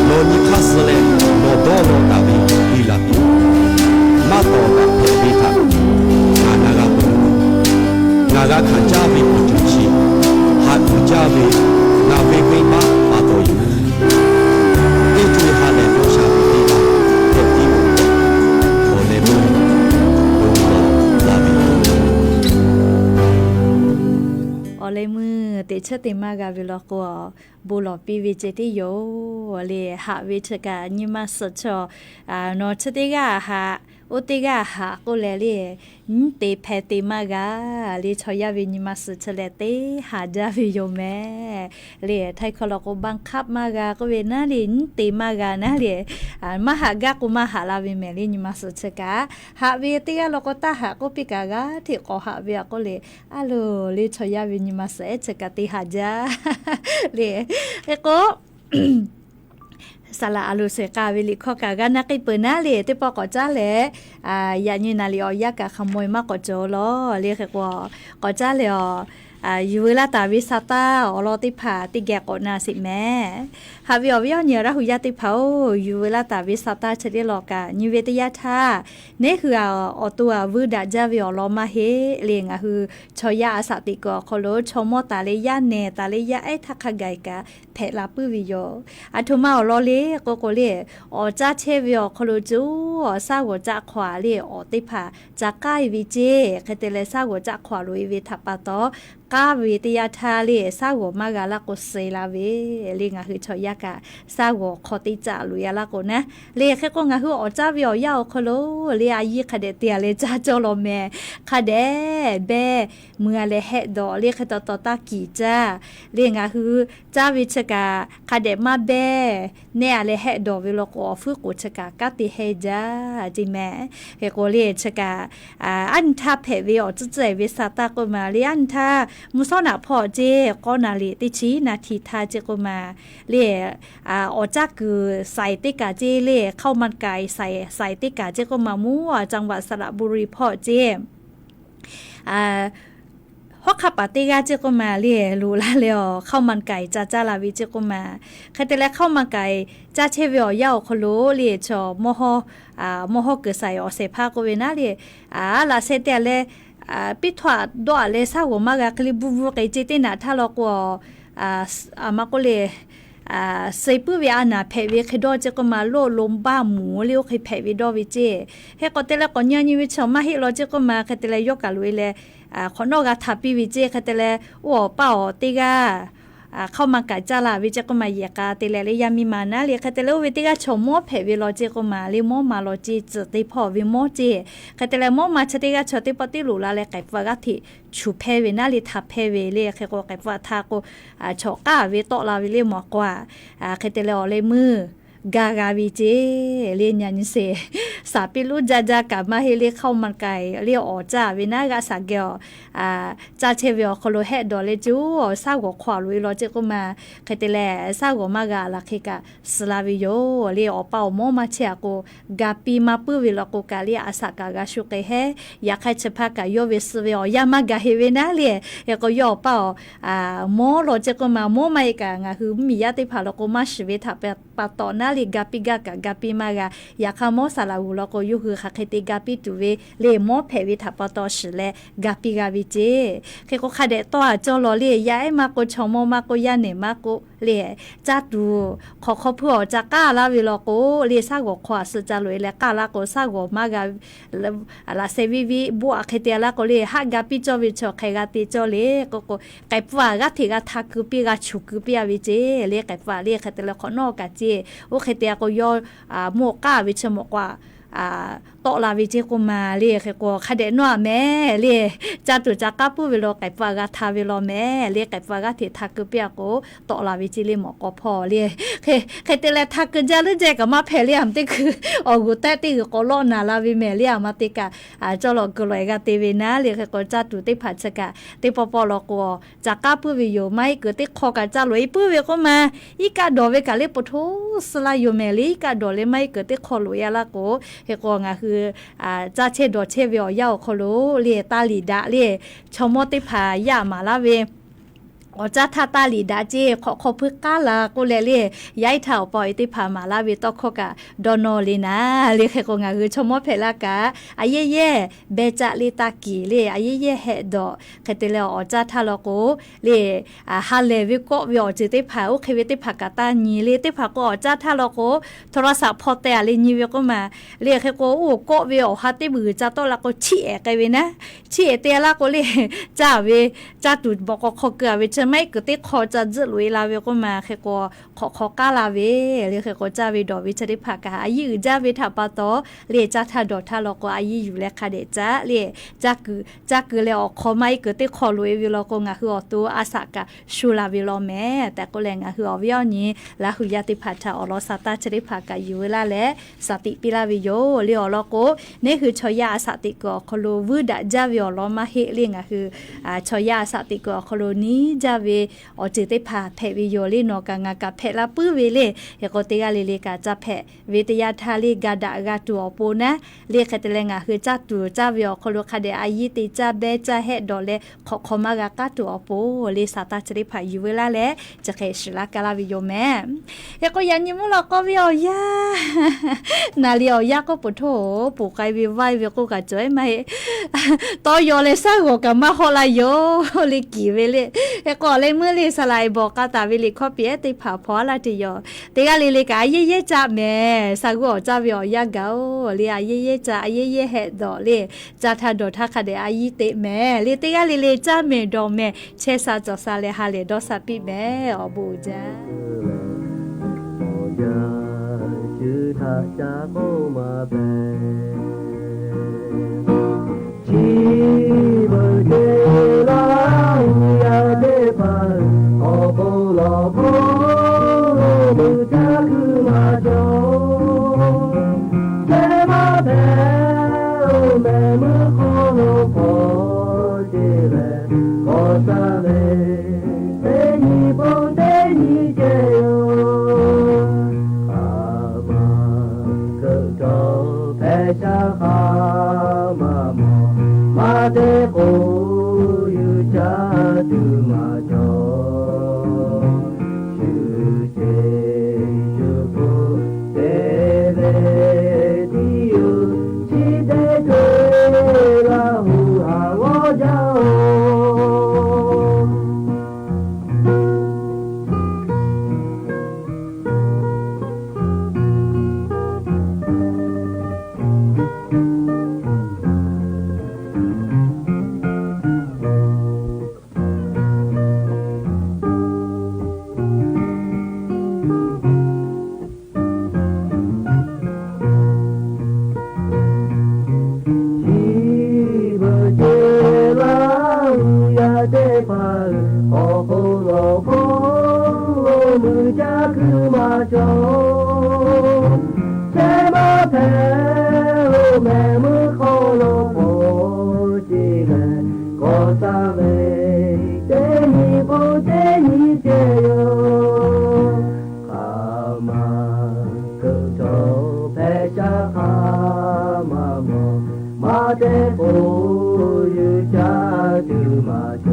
Nawˬ nyi hk'aˇ suh leh, nawˬ dawˇ law taˍ ve biˇ la piˇ-oˆ. Maˇ tawˍ daꞈ hpehꞈ ve htaꞈ ngaˬ na g'a peuˬ. Ngaˬ g'a hkanˍ caˇ ve awˬ ceuˬ chi haꞈ tuˬ jaˇ ve, ngaˬ ve venˇ baˆ pa taw yoˬ. Teˇ co-e ha lehˬ dawˇ sha ve teˇ g'aˇ hpehꞈ piˇ-oˆ. Awˬ leh meuˇ bon lawˬ la ve yoˬ. Awˬ leh meuˇ teꞈ chiˉ te maˇ g'a ve law k'o, bon lawˬ piˇ ve ceh tiˉ yoˬ le. Haꞈ ve chi kaꞈ nyi ma suhˍ chaw, nawˬ chi teˇ g'aˇ haꞈ, oˇ teˇ g'aˇ haꞈ k'oˆ leh le, nyiˉ te hpeh te maˇ g'a le. Chaw yaˇ ve nyi ma suhˍ chi leh teˇ haꞈ jaˇ ve yoˬ mehˍ le. Htaiˇ hkawˇ law k'o, บังคับ maˇ g'a k'oˆ ve naˉ le, nyiˉ te maˇ g'a naˉ le. Maˇ haꞈ gaˇ k'o maˇ haꞈ la ve mehˍ le. Nyi ma suhˍ chi kaꞈ haꞈ ve teˇ g'aˇ law k'o, taˇ haꞈ k'oˆ piˇ kaꞈ g'a hteꞈ k'awꞈ haꞈ ve a k'oˆ le. A loˍ le, chaw yaˇ ve nyi ma suhˍ ehˉ chi kaꞈ te haꞈ jaˇ le. Hk'e k'o, saˍ laꞈ a loˍ shehˍ k'a ve liꞈ hkawˇ kaꞈ g'a na k'ai peuˬ naˉ le. Teˇ pawˆ k'awꞈ caˉ leh, yaꞈ nyi naˍ liꞈ awˬ yanˇ kaꞈ hk'a mawˬ-e maˇ k'awꞈ cawˬ lawˬ le. Hk'e k'o, k'awꞈ caˉ leh a, yuˬ veu laˇ taˍ ve sa taˇ awˬ lawn teˇ hpaˍ teˇ geh k'awꞈ na sheˍ mehˍ. Haꞈ ve awˬ viˉ awˬ nyi Laˇ hu yaˇ teˇ hpaˍ-oˬ, yuˬ veu laˇ taˍ ve sa taˇ chi teˇ lawn kaꞈ nyi ve teˇ yanˇ htaˇ, neˉ hui a awˬ to a vuiˇ daꞈ jaˇ ve awˬ lawn maˇ heˆ le. Ngaˬ hui chaw yaˇ a shaꞈ teꞈ kuiˬ awˬ hk'aw lo chaw mawˇ taˍ leh yaˇ nehˬ taˍ leh yaˇ ehˉ htaˇ hk'a gaˬ kaꞈ hpehꞈ la puiˉ ve yoˬ. Aˬ htoꞈ ma awˬ lawn le k'oˆ k'o le, awˬ caˇ chehˇ ve awˬ hk'aw lo cuˬ, awˬ shaˉ g'awˬ caˆ hk'aw a le awˬ teˇ hpaˍ ca k'aˉ-e ve ceˇ. Hk'e te leh shaˉ g'awˬ caˆ hk'aw a loꞈ-e ve htaꞈ pa taw, k'aˉ ve teˇ yanˇ htaˇ le shaˉ g'awˬ maˇ g'a laˇ k'o suh la ve le. Ngaˬ hui chaw yaˇ kaꞈ shaˉ g'awˬ hk'aw teˇ caˆ loꞈ-e laˇ k'o naˉ le. Hk'e k'o ngaˬ hui awˬ caˇ ve awˬ yanˇ awˬ hk'aw lo le a yiˇ hk'a dehꞈ te a leh caˇ cawˇ law mehˍ. Hk'a dehꞈ behˇ mui a leh hehˆ dawˬ le hk'e taw taw taˇ kiˍ caˇ le. Ngaˬ hui caˇ ve chi kaꞈ hk'a dehꞈ maˇ behˇ, nehˆ a leh hehˆ dawˬ ve law k'o awˬ fuiˉ k'oˍ chi kaꞈ kanˉ te hehˇ jaˇ ceˇ mehˍ. Hk'e k'o le chi kaꞈ, aˉ nyi htaˇ hpehꞈ ve awˬ tcuhˉ tcuhˉ-e ve sa taˇ k'oˆ ma le, aˉ nyi htaˇ mvuhˇ shawˉ naꞈ hpawˇ ceˇ k'awˇ naˍ liꞈ teˇ chi naˍ htiˍ htaˇ ceˇ k'oˆ ma le, awˬ caˇ kuiˬ shaiˍ teˇ kaˬ ceˇ le, ข้าวมันไก่ shaiˍ shaiˍ teˇ kaˬ ceˇ k'oˆ ma mvuhˇ a จังหวัดสระบุรี hpawˇ ceˇ hawˉ hk'aˆ paˍ teˇ g'aˇ ceˇ k'oˆ ma le, loꞈ la leh awˬ ข้าวมันไก่ ca caˇ la ve ceˇ k'oˆ ma. Hk'e te leh ข้าวมันไก่ caˇ chehˇ ve awˬ yanˇ awˬ hk'aw lo le chaw mawˇ hawˉ kuiˬ shaiˍ awˬ shehˍ hpaˇ k'oˆ ve naˉ le, a laꞈ sheh te a leh, piˇ htaw a dawˆ a leh shaˉ g'awˬ maˇ g'a hk'e le bvuhˇ bvuhˇ k'e ceˇ teˇ naꞈ htaˇ law k'o, a maˇ k'oˆ le, suh puiˉ ve a naˍ hpehꞈ ve hk'e dawˇ ceˇ k'oˆ ma, loˆ lo baˇ muˍ le oˇ hk'e hpehꞈ ve dawˇ ve ceˇ. Hk'e k'awꞈ te leh k'awꞈ nyi nyi ve chaw maˇ heˆ law ceˇ k'oˆ ma. Hk'e te leh yawˇ kaꞈ loꞈ-e leh, hk'awꞈ nawˉ g'a htaꞈ piˇ ve ceˇ. Hk'e te leh oˇ awˬ paˇ awˬ teˇ g'aˇ ข้าวมันไก่ caˇ la ve ceˇ k'oˆ ma, yehˬ k'a te leh le yaˇ miˇ ma naˉ le. Hk'e te leh oˇ ve teˇ g'aˇ chaw mawˇ hpehꞈ ve law ceˇ k'oˆ ma le, mawˇ ma law ceˇ, tcuhˍ te hpawˇ ve mawˇ ceˇ. Hk'e te leh mawˇ ma chi teˇ g'aˇ chaw teˇ pawˆ tiˉ loꞈ la leh k'ehˍ pfuhˍ g'aˇ hteꞈ chuˬ hpehˇ ve naˉ le, htaꞈ hpehˇ ve le. Hk'e k'o k'ehˍ pfuhˍ htaˇ k'o, chaw k'aˉ ve tawˆ la ve le mawˬ k'o a, hk'e te leh awˬ leh meuˇ ga g'a ve ceˇ le. Nyi nyi sheˍ, shaˍ piˇ luˉ jaˇ jaˇ kaꞈ maˇ heˆ le, ข้าวมันไก่ le awˬ caˇ ve naˉ g'aˇ shaˍ geh awˬ caˇ chehˇ ve awˬ hk'aw lo hehˆ dawˬ leh cuˬ awˬ shaˉ g'awˬ hk'aw a loꞈ-e law ceˇ k'oˆ ma. Hk'e te leh shaˉ g'awˬ maˇ g'a laˬ hk'e kaꞈ suh la ve yoˬ le. Awˬ pa awˬ mawˇ maˇ chehˇ a k'o, ga piˇ maˇ puiˉ ve law k'o kaꞈ le a shaꞈ kaꞈ g'a shu k'ai hehˉ. Yaꞈ hk'aˇ chi hpaˇ kaꞈ yawˇ ve suh ve awˬ yanˇ maˇ gaˬ heˆ ve naˉ le. Hk'e k'o yawˇ awˬ paˇ awˬ mawˇ law ceˇ k'oˆ ma, mawˇ maˇ heˆ kaꞈ ngaˬ hui mvuhˇmiˬ yaˇ teˇ hpaˍ law k'o maˇ shiˍ ve htaꞈ pa taw naˉ le, ga piˇ gaˇ kaꞈ ga piˇ maˇ g'a. Yaꞈ hk'aˇ mawˇ saˍ laꞈ g'uˬ law k'o yawˇ hui hk'aˬ hk'e te ga piˇ tuˬ ve le, mawˇ hpehꞈ ve htaꞈ pa taw shiˍ leh ga piˇ g'a ve ceˇ. Hk'e k'o hk'a dehꞈ tawˇ a cawˇ law le, yaˇ ehˉ maˇ k'o, chaw mawˇ maˇ k'o, yaˇ nehˬ maˇ k'o le, caˇ tuˬ hk'awꞈ hk'aw hpuˇ awˬ ca k'aˇ laˇ ve law k'o le, shaˉ g'awˬ hk'aw a suh ca loꞈ-e leh k'aˇ laˇ k'o, shaˉ g'awˬ maˇ g'a laꞈ sheh viˇ viˇ boˆ a hk'e te laˇ k'o le, haˆ ga piˇ cawˇ ve chaw hk'e g'a te cawˇ le k'oˆ k'o, k'ehˍ pfuhˍ a g'aˇ hteꞈ g'a htaꞈ keu piˇ g'a choˬ keu piˇ a ve ceˇ le. K'ehˍ pfuhˍ a le hk'e te leh hk'awꞈ nawˉ kaꞈ ceˇ. Oˇ hk'e te a k'o yawˇ mawˇ k'aˇ ve chi mawꞈ k'o a tawˆ la ve ceˇ k'oˆ ma le. Hk'e k'o hk'a dehꞈ nawˇ a mehˍ le, caˇ tuˬ ca k'aˉ puiˉ ve lo k'ehˬ pfuhˇ a g'aˇ hta ve law mehˍ le. K'ehˬ pfuhˇ a g'aˇ hteꞈ hta keu piˇ a k'o, tawˆ la ve ceˇ le mawˬ k'aw hpawˇ le. Hk'e te leh hta keu jaˇ leuˉ jehˇ kaꞈ maˇ hpehꞈ le. A ma teˇ hkui awˬ g'uˬ tehꞈ teˇ g'uiˬ k'awꞈ lawˆ naˍ la ve mehˍ le. A ma te kaꞈ cawˇ lawꞈ keu lawꞈ e g'a te ve naˉ le. Hk'e k'o caˇ tuˬ teˇ hpaˍ chi kaꞈ teˇ pawˆ pawˆ law k'o, ca k'aˉ puiˉ ve yoˬ. Maˇ iˉ kuiˬ teˇ hk'aw kaꞈ ca loꞈ e puiˉ ve k'oˆ ma, iˉ kaˆ dawˬ ve kaꞈ le po htoˇ suh laˇ yoˬ mehˍ le. Iˉ kaˆ dawˬ leh maˇ iˉ kuiˬ teˇ hk'aw loꞈ e a laˇ k'o, hk'e k'o ngaˬ hui caˇ chehˇ dawˬ chehˇ ve awˬ yanˇ awˬ hk'aw lo le, taˇ liꞈ daꞈ le, chaw mawˇ teˇ hpaˍ yaˇ maˍ laˇ ve awˬ caˇ htaˇ taˇ liꞈ daꞈ ceˇ, hk'awꞈ hk'aw hpuiˇ k'aˉ la k'oˆ leh le, yaˇ iˉ htaˇ awˬ pa awˬ e teˇ hpaˍ maˍ laˇ ve tawˇ hkawˇ kaꞈ dawˇ nawˇ le naˉ le. Hk'e k'o ngaˬ hui chaw mawˇ hpehꞈ laˇ kaꞈ a yehˇ yehˇ behˇ caˆ le taˇ kiˍ le, a yehˇ yehˇ hehˆ dawˬ. Hk'e te leh awˬ caˇ htaˇ law k'o le, ha lehˬ ve kawˆ ve awˬ ceuˬ teˇ hpaˍ oˇ hk'e ve teˇ hpaˍ kaꞈ taˇ nyi le. Teˇ hpaˍ k'o awˬ caˇ htaˇ law k'o, htoꞈ la shaꞈ hpaw teh a le nyi ve k'oˆ ma le. Hk'e k'o oˇ kawˆ ve awˬ ha teˇ beuˬ ca tawˆ la k'o chiˇ ehˍ k'ai ve naˉ, chiˇ ehˍ te a laˇ k'o le, caˇ ve caˇ tuˬ bawˬ k'aw hk'aw keu a ve chi maˇ iˉ kuiˬ teˇ hk'aw ca tzuhˆ loꞈ e la ve k'oˆ ma. Hk'e k'o hk'awꞈ hk'aw k'aˉ la ve le. Hk'e k'o caˇ ve dawˬ ve chi teˇ hpaˍ kaꞈ a yiˇ uiˍ jaˇ ve htaꞈ pa taw le, caˇ htaˇ dawˬ htaˇ law k'o a yiˇ yuˬ leh hk'a dehꞈ caˇ le, caˇ keu leh awˬ hk'aw maˇ iˉ kuiˬ teˇ hk'aw loꞈ e ve law k'o ngaˬ hui awˬ to a shaꞈ kaꞈ shu la ve law mehˍ tehꞈ k'oˆ leh, ngaˬ hui awˬ viˉ awˬ nyi Laˇ hu yaˇ teˇ hpaˍ htaꞈ awˬ lawn sa taˇ chi teˇ hpaˍ kaꞈ yuˬ ve laˇ leh, shaˍ tiꞈ piˇ laˇ ve yoˬ le. Awˬ lawn k'o, neˇ hui chaw yaˇ a shaꞈ teꞈ kuiˬ awˬ hk'aw lo vuiˇ daꞈ jaˇ ve awˬ lawn maˇ heˆ le. Ngaˬ hui chaw yaˇ a shaꞈ teꞈ kuiˬ awˬ hk'aw lo niˇ jaˇ ve awˬ ceuˬ teˇ hpaˍ hpehꞈ ve yoˬ le. Nawˬ kaꞈ ngaˬ kaꞈ hpehꞈ la puiˉ ve le. Hk'e k'o teˇ g'aˇ le le kaꞈ ca hpehꞈ ve teˇ yanˇ htaˇ le, ga daꞈ g'a tuˬ awˬ pon naˉ le. Hk'e te leh ngaˬ hui caˇ tuˬ caˇ ve awˬ hk'aw lo hk'a dehꞈ a yiˇ te caˇ behˇ caˇ hehˆ dawˬ leh hk'awꞈ hk'aw maˇ g'a k'aˉ tuˬ awˬ pon le, shaˍ taˇ chi teˇ hpaˍ yuˬ ve laˇ leh, chi hk'e shiˍ laˇ ka laˇ ve yoˬ mehˍ. Hk'e k'o yaꞈ nyi mvuhˇ lawꞈ k'aw ve awˬ yanˇ, naˍ liꞈ awˬ yanˇ k'oˆ peuˬ hto, ponˬ k'ai ve vaiˇ ve k'oˆ kaꞈ cawˬ maˇ heˆ. Tawˇ yaw leh shaˉ g'awˬ kaꞈ maˇ hawˆ laˇ yoˬ le, kiˍ ve le. Hk'e k'o leh meuˇ le saˍ laꞈ e bawˬ k'a taˍ ve liꞈ hkawˇ piˇ ehˉ teˇ hpaˍ hpaw a laˇ te yoˬ. Teˇ g'aˇ le le kaꞈ a yehˇ yehˇ caˇ mehˍ. Sha g'uˇ awˬ caˇ ve awˬ yanˇ gaˬ oˬ le, a yehˇ yehˇ caˇ, a yehˇ yehˇ hehˆ dawˬ le. Caˇ htaˇ dawˬ htaˇ hk'a dehꞈ a yiˇ teꞈ mehˍ le. Teˇ g'aˇ le le caˇ mehˍ dawˬ mehˍ, chehˇ sha cawˬ sha leh ha lehˬ dawˇ sha piˇ mehˍ. Awˬ bon uiˍ jaˇ. Awˬ yanˇ chi htaꞈ ca k'oˆ maˍ pehˍ. Chi beuꞈ te Laˇ hu yaˇ teˇ hpaˍ awˬ bon lawˬ hk'oˆ lo muiˬ caˇ kuiˬ maˇ cawˬ. Chehˇ maˇ hpehꞈ oˬ mehˍ meuˇ hk'aw lo k'awꞈ ce leh, k'awꞈ shaˍ ve teˇ nyi pon teˇ nyi ceh yoˬ. Hk'aˬ ma hkeuꞈ cawˬ hpehꞈ shaˍ hk'aˬ ma mawˬ, maˇ te k'o yuˬ caˇ tuˬ maˇ cawˬ. Shu ceˬ shu hpu te ve tiˉ yoˬ, chi teˇ co e Laˇ hu haꞈ g'awˇ jaˇ oˬ. Chi beuꞈ ce Laˇ hu yaˇ teˇ hpaˍ awˬ hk'oˆ lawˬ hk'oˆ lo muiˬ caˇ kuiˬ maˇ cawˬ. Chehˇ maˇ hpehꞈ oˬ mehˍ meuˇ hk'aw lo k'awꞈ ce leh, k'awꞈ shaˍ ve teˇ nyi pon teˇ nyi ceh yoˬ. Hk'aˬ ma hkeuꞈ cawˬ hpehꞈ shaˍ hk'aˬ ma mawˬ, maˇ te k'o yuˬ caˇ tuˬ maˇ